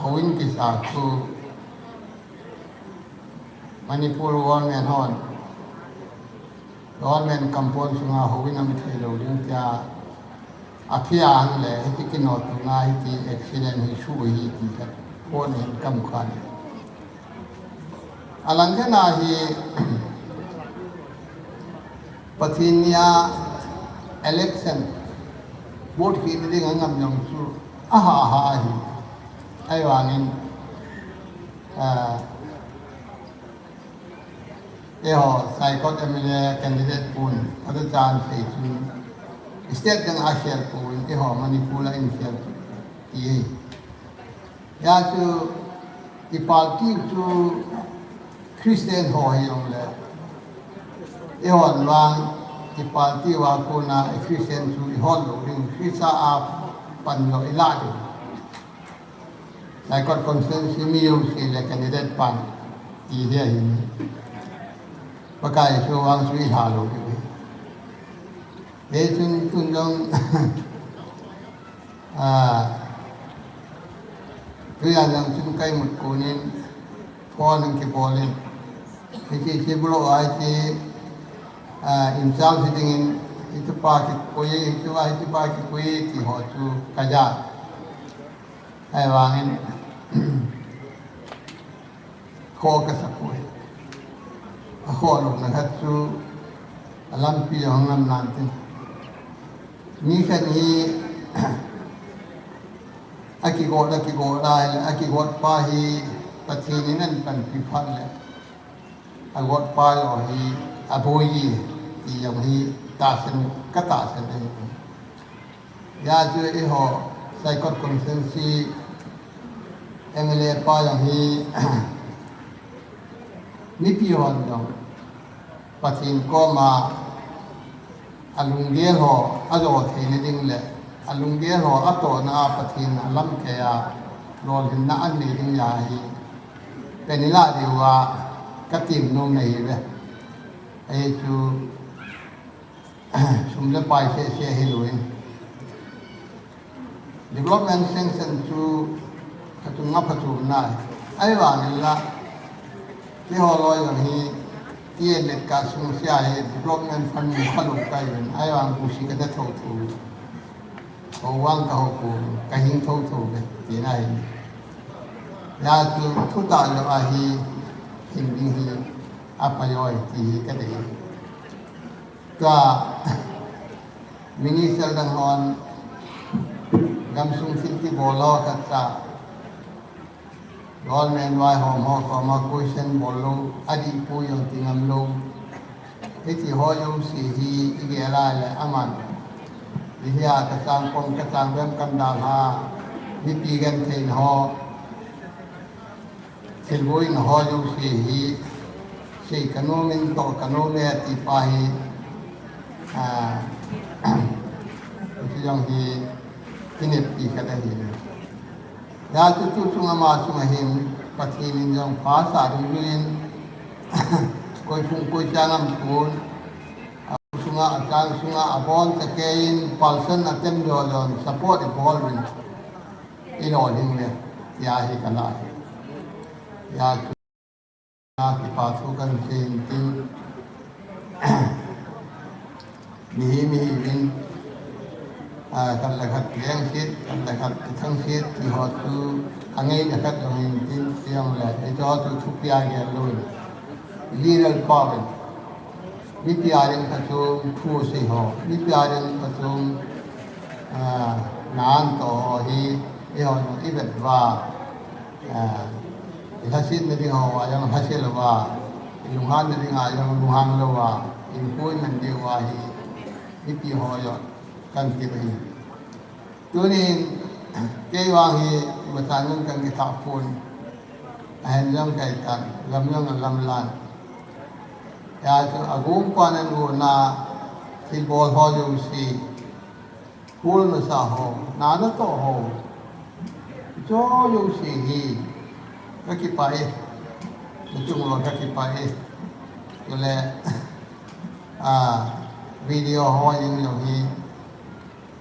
houin kisa khu Manipur government hon, government compound sunga houin aum theilou ding tia apia hang le, hiti kinoh tuna hiti accident hi suh hi ti khat phone hin kamu khan. Alang khat na hi Pathen nia election vote khehna ding angam jong chu aha aha ahi. Ahivangin, ah, eiho Saikot MLA candidate pun, atu chan sei chun, state dang a khel pun, eiho Manipur a in khel ti ahi. Hia chu i party chu Christian ho hijongle, eihon vang i party uva kona i Christian chu i hol lou ding, Christa a pan lou i lah ding. Saikot constituency mi jouse le candidate pan ti hi ahi. Pakai Jesu vang chu i lha lou ding. Hichun tun jong, ah, tujan jong chun ka imut konin phone in kibol in, hiche hiche block a hiche, ah, in-charge dingin, hichepa kikoi, hichepa, hichepa kikoi ti ho chu kaja. Ahivangin, khoh kasa poi. Akhoh louna khat chu alampi jong ngam nante. Mi khat hi akigot, akigot a, akigot pa hi Pathen in apanpi phat le, agot pa jong hi aboi e ti jong hi tahsan, katahsan ahi. Hia chu eiho Saikot constituency MLA pa jong hi mipi hon jong Pathen koma alunggel ho ajo theina ding le alunggel ho atohna a Pathen alamkai a lolhinna anei ding jeh a hi, peni lah diuva katem nom ahi ve. Ahi chu, sum le pai seh seh hilouvin, development sanction chu khat chunga phatchomna ahi. Ahivangin la, keiho loi jong hi, TNF ka sung sia hi development fund mu khalou kahiuvin, ahivang busi kana thou thou. Hou vang kahou pou, kahing thou thou ve, tina ahi. Hia chu thutah lou ahi, hin ding hi aphai oi ti hi kadei. Tua minister dang hon gamsung thil kibol ho khat cha, government vaihom ho koma question bol lou, adih poi jong ti ngam lou. Hiti ho jouse hi igel a le aman, hia kachang pom kachang bem kan dalha, mipi gentheina ho, thilboina ho jouse hi Kei ka nom in toh ka nom e ti pa hi, a, hiche jong hi kineppi khat ahi. Hijeh chun tu chung ama chung a hin Pathen in jong pha sa ding ding in, koi phung koi chang am pon, a sunga, a chang sunga, a bol ta kei in, palsan a tem jo jon, support i bol uvin, i lolhing le, tia hi ka la hi. Hijeh chun, a kipa thu kan sei in tin, mihem, mihem in, a, khat le khat kilengset, khat le khat kithangset, ti ho chu, a ngeina khat jong hin tin, ti jong le, hiche ho chu thupi a gel lou in, literal pao in, mipi a ding khat chu thu sei ho, mipi a ding khat chu, a, na an toh ho hi, eiho jong i vet uva, a, i lhasetna ding ho a jong lhase louva, i lunghanna ding a jong lunghang louva, i koi man diu ahi, mipi ho jong kan ti ahi. Tunin, kei vang hi, masa nun kan kithah pon, ahin jong kai tan, lam jong a lam lan. Hijeh chun, a gum pan an u na, thilbol ho jouse, Kul nasa ho, na natoh ho. Jouse hi, ka kipah e. Nachung lou ka kipah e. Chule, a, video ho jong jong hi,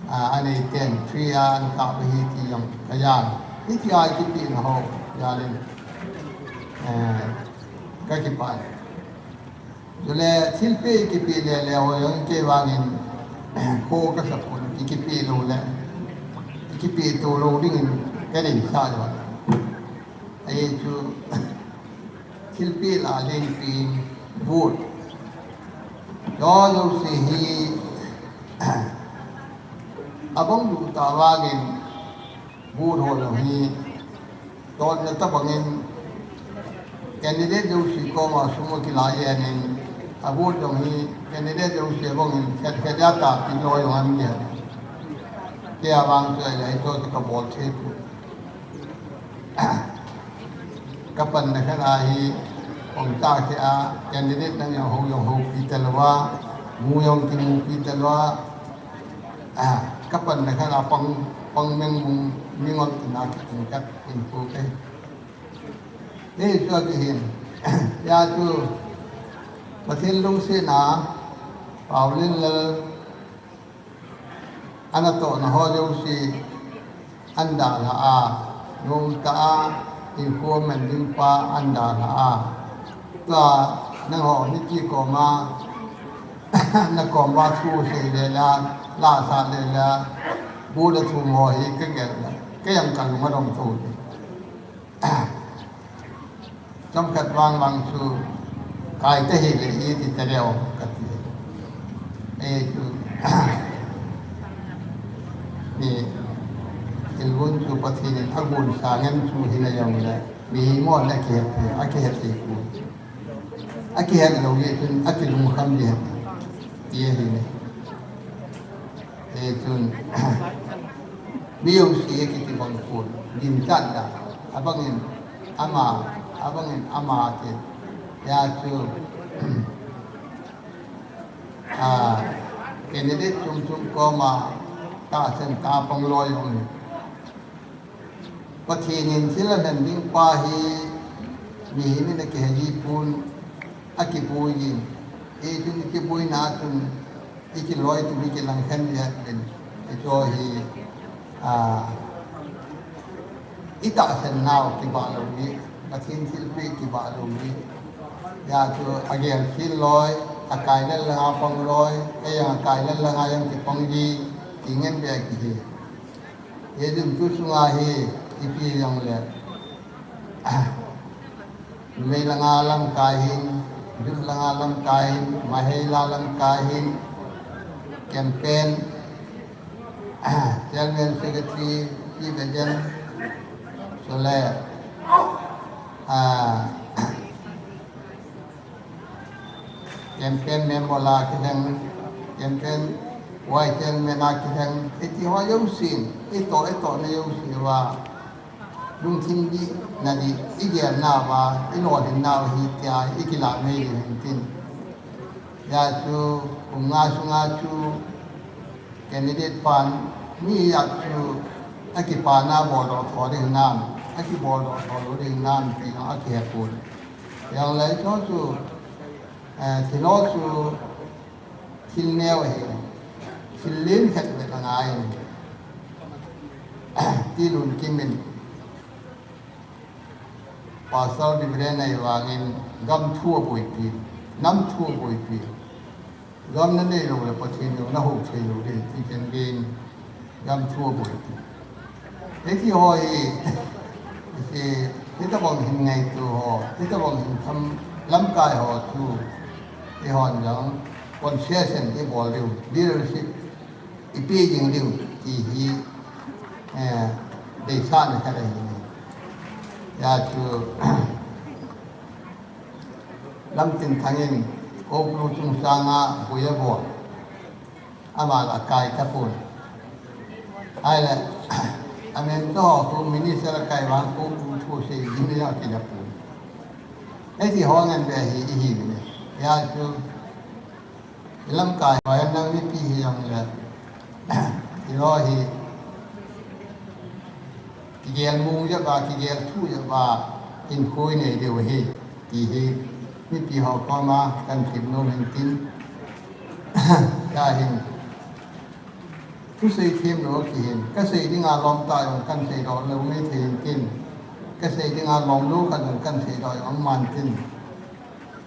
a, anei ten, free a, an kap hi ti jong ka jan. Hiti a kipehna ho, jalin. Eh, ka kipah e. Chule thilpeh i kipeh le le ho jong kei vangin kho kasa pon, i kipeh lou le, i kipeh to lou dingin ka deisah lou. Ahi chu thilpeh lah a lenpi in vote. Jouse hi abang lou tah vangin vote ho jong hi Totna tabangin candidate jouse koma sum akila jengin, a vote jong hi candidate jouse bangin khet khet a tapeh lou jong aum jeng. Kei a vang chu ahile hichu ka bol thei poi. Ka panna khat ahi, hung ta kei a candidate dang jong hou jong houpi talou a, mu jong kimupi talou a, a, ka panna khat a pang, pang meng mung mi ngol tina kitin khat in pu kei. Hijeh chun, hijeh chun, Pathen lungsetna, Paulin lal, anatohna ho jouse, an dalha a, nomtah a, hinkho man ding pa an dalha a. Tua, nangho mipi koma, nakom uva thu sei le la, la sa le la, bu le thum ho hi ka gel la, kei jong ka lung adong thou. Chomkhat vang vang chu kai tahih le iti talou kati. Ahi chu ni thilgon chu Pathen in agon sangin chu hina jongle mihem hon akihet, akihet thei poi. Akihet lou jeh chun akilungkham jeng ti ahi ne. Hichun, mi jouse akiti bang pon, ginchat da, abangin ama, abangin ama ti, hijeh chun, a, candidate chom chom koma, tahsan tah pang lou jong hi. Pathen in thil alhen ding pa hi mihem in akihe ji pon, akiboi jin. Hichun ikiboina chun ikiloi tum, ikilang khen jeh in. Hiche hi, a, itahsan nau kibah lou hi, Pathen thilpeh kibah lou hi. Hijeh chun agel khel loi, akai lel langa pang loi, kei jong akai lel langa jong kipang ji, ti ngen beh kihi. Hijeh chun tu sunga hi, ipi jongle, numei langa lamkai hin, youth langa lamkai hin, mahila lamkai hin, campaign, chairman, secretary, chief agent, chule, a, campaign member la kilheng, campaign vice chairman a kilheng, hiti ho jousen, itoh, itohna jouse uva, Lungthim dih, nadih, i gelnau va, i lolhinnau hi tia i kilah mei ding hintin. Hijeh chun, kum nga sunga chu candidate pan, mi ijat chu akipana boldoh tho ding hinam, akibol doh tho lou ding hinam ti jong akihepon. Hijongle chu chu, eh, thil ho chu thil neo ahi, thil len khat bep angai. Tilun Kim in Pastor Reverend ahi vangin gam thu aboipi, nam thu aboipi. Gam nanei lou le Pathen jong nahou thei lou ding ti ken gei in gam thu aboipi. Hiti ho hi, hi, hitabang hin ngaito ho, hitabang hin tham lamkai ho chu, eihon jong concession ibol diu, leadership ipe jing diu ti hi, eh, deisahna khat ahi. Hijeh chun, Lamtinthang in Koklu chungsanga bui abol. Ama la akai tapon. Ahile, amen to khu minister akai vang Koklu thu sei jing le akija pon. Hiti ho ngen be hi ihi le. Hijeh chun, ilamkai ho nang mipi hijongle, ilo hi, kigel mong jeh uva, kigel thu jeh uva, hinkho inei diu ahi, ti hi mipi ho koma kahin thum nom in tin. Hijeh hin, thusei them lou kihin, kasei dinga lom tah jong kahin seidoh lou maithei in tin, kasei dinga lom lou khat jong kahin seidoh jong man tin.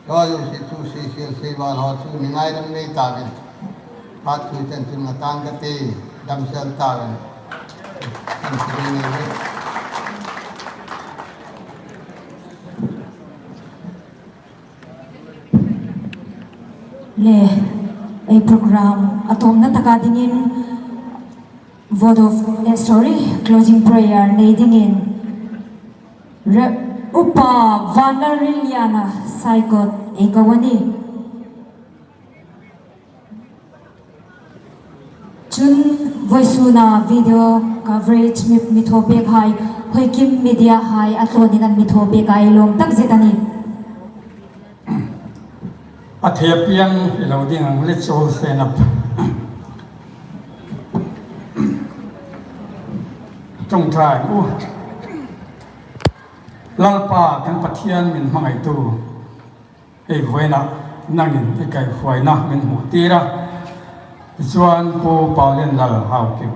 Loi jouse chu sei sel sei val ho chu mi ngaidam nei tauvin. Phat chu chan chun ngatang kate, damsel tauvin. Kan sei nei ve. Le, ei program atomna tah a dingin vote of, eh, sorry, closing prayer nei dingin Re-, Upa Vanlalrinliana Saikot eikou ahi. Chun voisun a video coverage mi, mi thopeh hai, Hoikim Media hai, atlonin ana mi thopeh a eilom tah jeh ahi. Athei apiang hilou ding ang le chol se nap. Chungchang u. Lalpa kan Pathen min hmangai tu. Ei vuina nangin ei kaihuaina min hmu tira. Tichuan Pu Paulen Lal Haokip.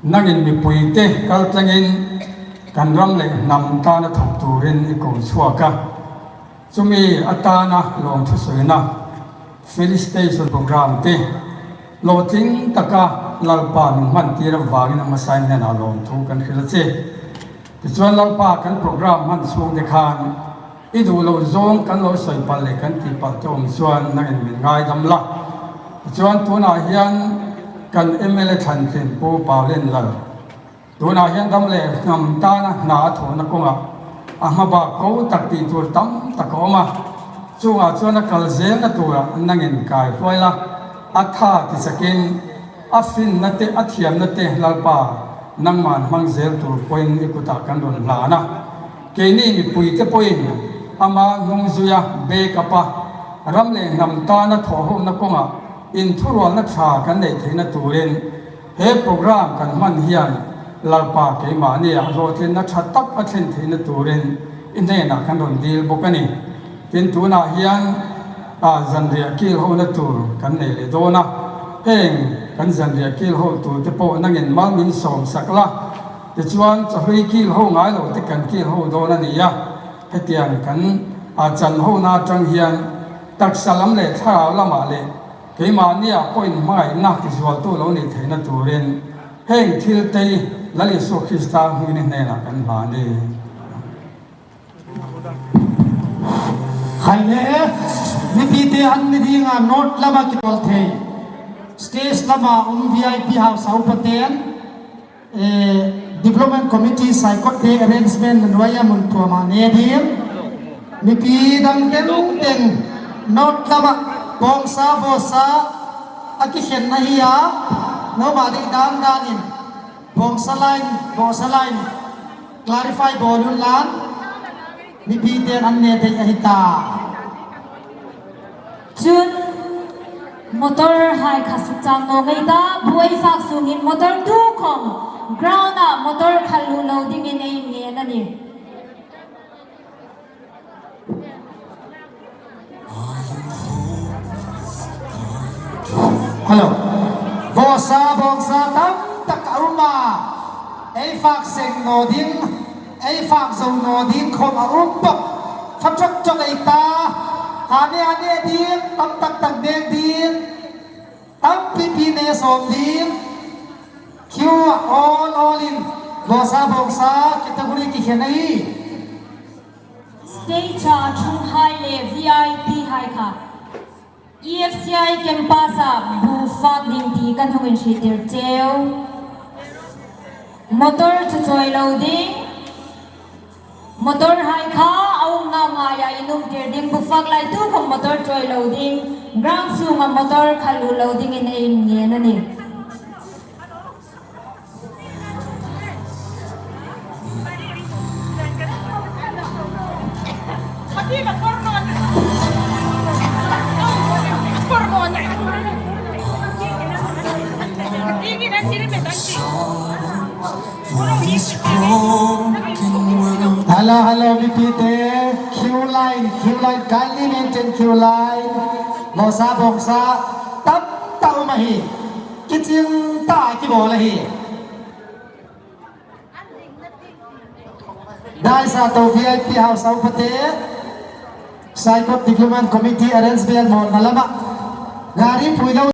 Nangin mipuite kaltlangin kan ram le hnam tana thok turin i ko chhuak a. Chumi atana lawmthu suina, felicitation program te, lawtling taka Lalpa min hman tir avangin a hmasain nena lawmthu kan hril a che. Tichuan Lalpa kan program hman chhung te khan, i duh loh zawng kan lo sawi palh leh kan tih palh te awm chuan nangin min ngaidam la. Tichuan tunah hian kan M L A thlan tlin Pu Paulen Lal, tunah hian dam leh hnam tana hna a thawhna kawngah a hmabak ko tak tih tur tam tak a awm a, chungah chuan a kal zelna turah nangin kai hluai la, a tha tichakin a finna te, a thiamna te Lalpa nangman hmang zel tur pawhin i kutah kan rawn hlan a. Keini mipuite pawhin ama hnungzuia backup a, ram leh hnam tana thawhhona kawngah inthurualna ṭha kan neih theihna turin he program kan hman hian Lalpa keimahni a hlawhtlinna ṭha tak a thlen theihna turin i hnenah kan rawn dil bawk a ni. Tin, tunah hian, a, zanriah kil hona tur kan nei leh dawn a. Heng kan zanriah kil ho tur te pawh nangin mal min sawm sak la. Tichuan, chawhlui kil ho ngai lo te kan kil ho dawn a ni a. Hetiang kan, a, chan hona aṭang hian taksa lam leh thlarau lamah leh keimahni ah pawhin hmangaihna tizualtu lo nih theihna turin heng thil te hi Lal Isua Krista hmingin i hnenah kan hlan e. Hai le, mipite an ni dinga north lama kitawl thei, stage lama um V I P hausa upaten, eh, development committee Saikot te arrangement nuaia mun tuama ne ding. Mipi dang teng teng north lama bawngsa vawsa a kikhenna hi a, noma ding dan danin bawngsa line, bawngsa line. Clarify bol un lang, mipiten an ne thei ahi ta. Chun, motor hai kha sukchang nom ei ta, bu ei fak sungin motor tukhom ground a motor khalut lou dingin ei ngen ahi. Hello. Vosa, vosa tamtak a um a. Ei fak seng nom ding, ei fak jou nom ding khom a um bok. Pha chok chok ei ta. Ane ane ding, tamtak tak ding ding. Tampi pi ne som ding. Queue a ol ol in. Vosa, vosa, category kikhen ahi. Stage a chunghai le V I P hai kha E F C I campus a bu fak ding ti kan hung in hriet tir cheu. Motor chu choi lou ding. Motor hai kha a umna ngai a in um tir ding, bu fak lai tukhom motor choi lou ding. Ground sunga motor khalut lou dingin ei ngen ahi. Hello, hello, mipite. Queue line, queue line, kindly maintain queue line. Vosa, vosa, tamtak um ahi. Kiching tah a kibol ahi. Dais a tou V I P haosa upate, Saikot Development Committee arrange bel molna lama gari pui lou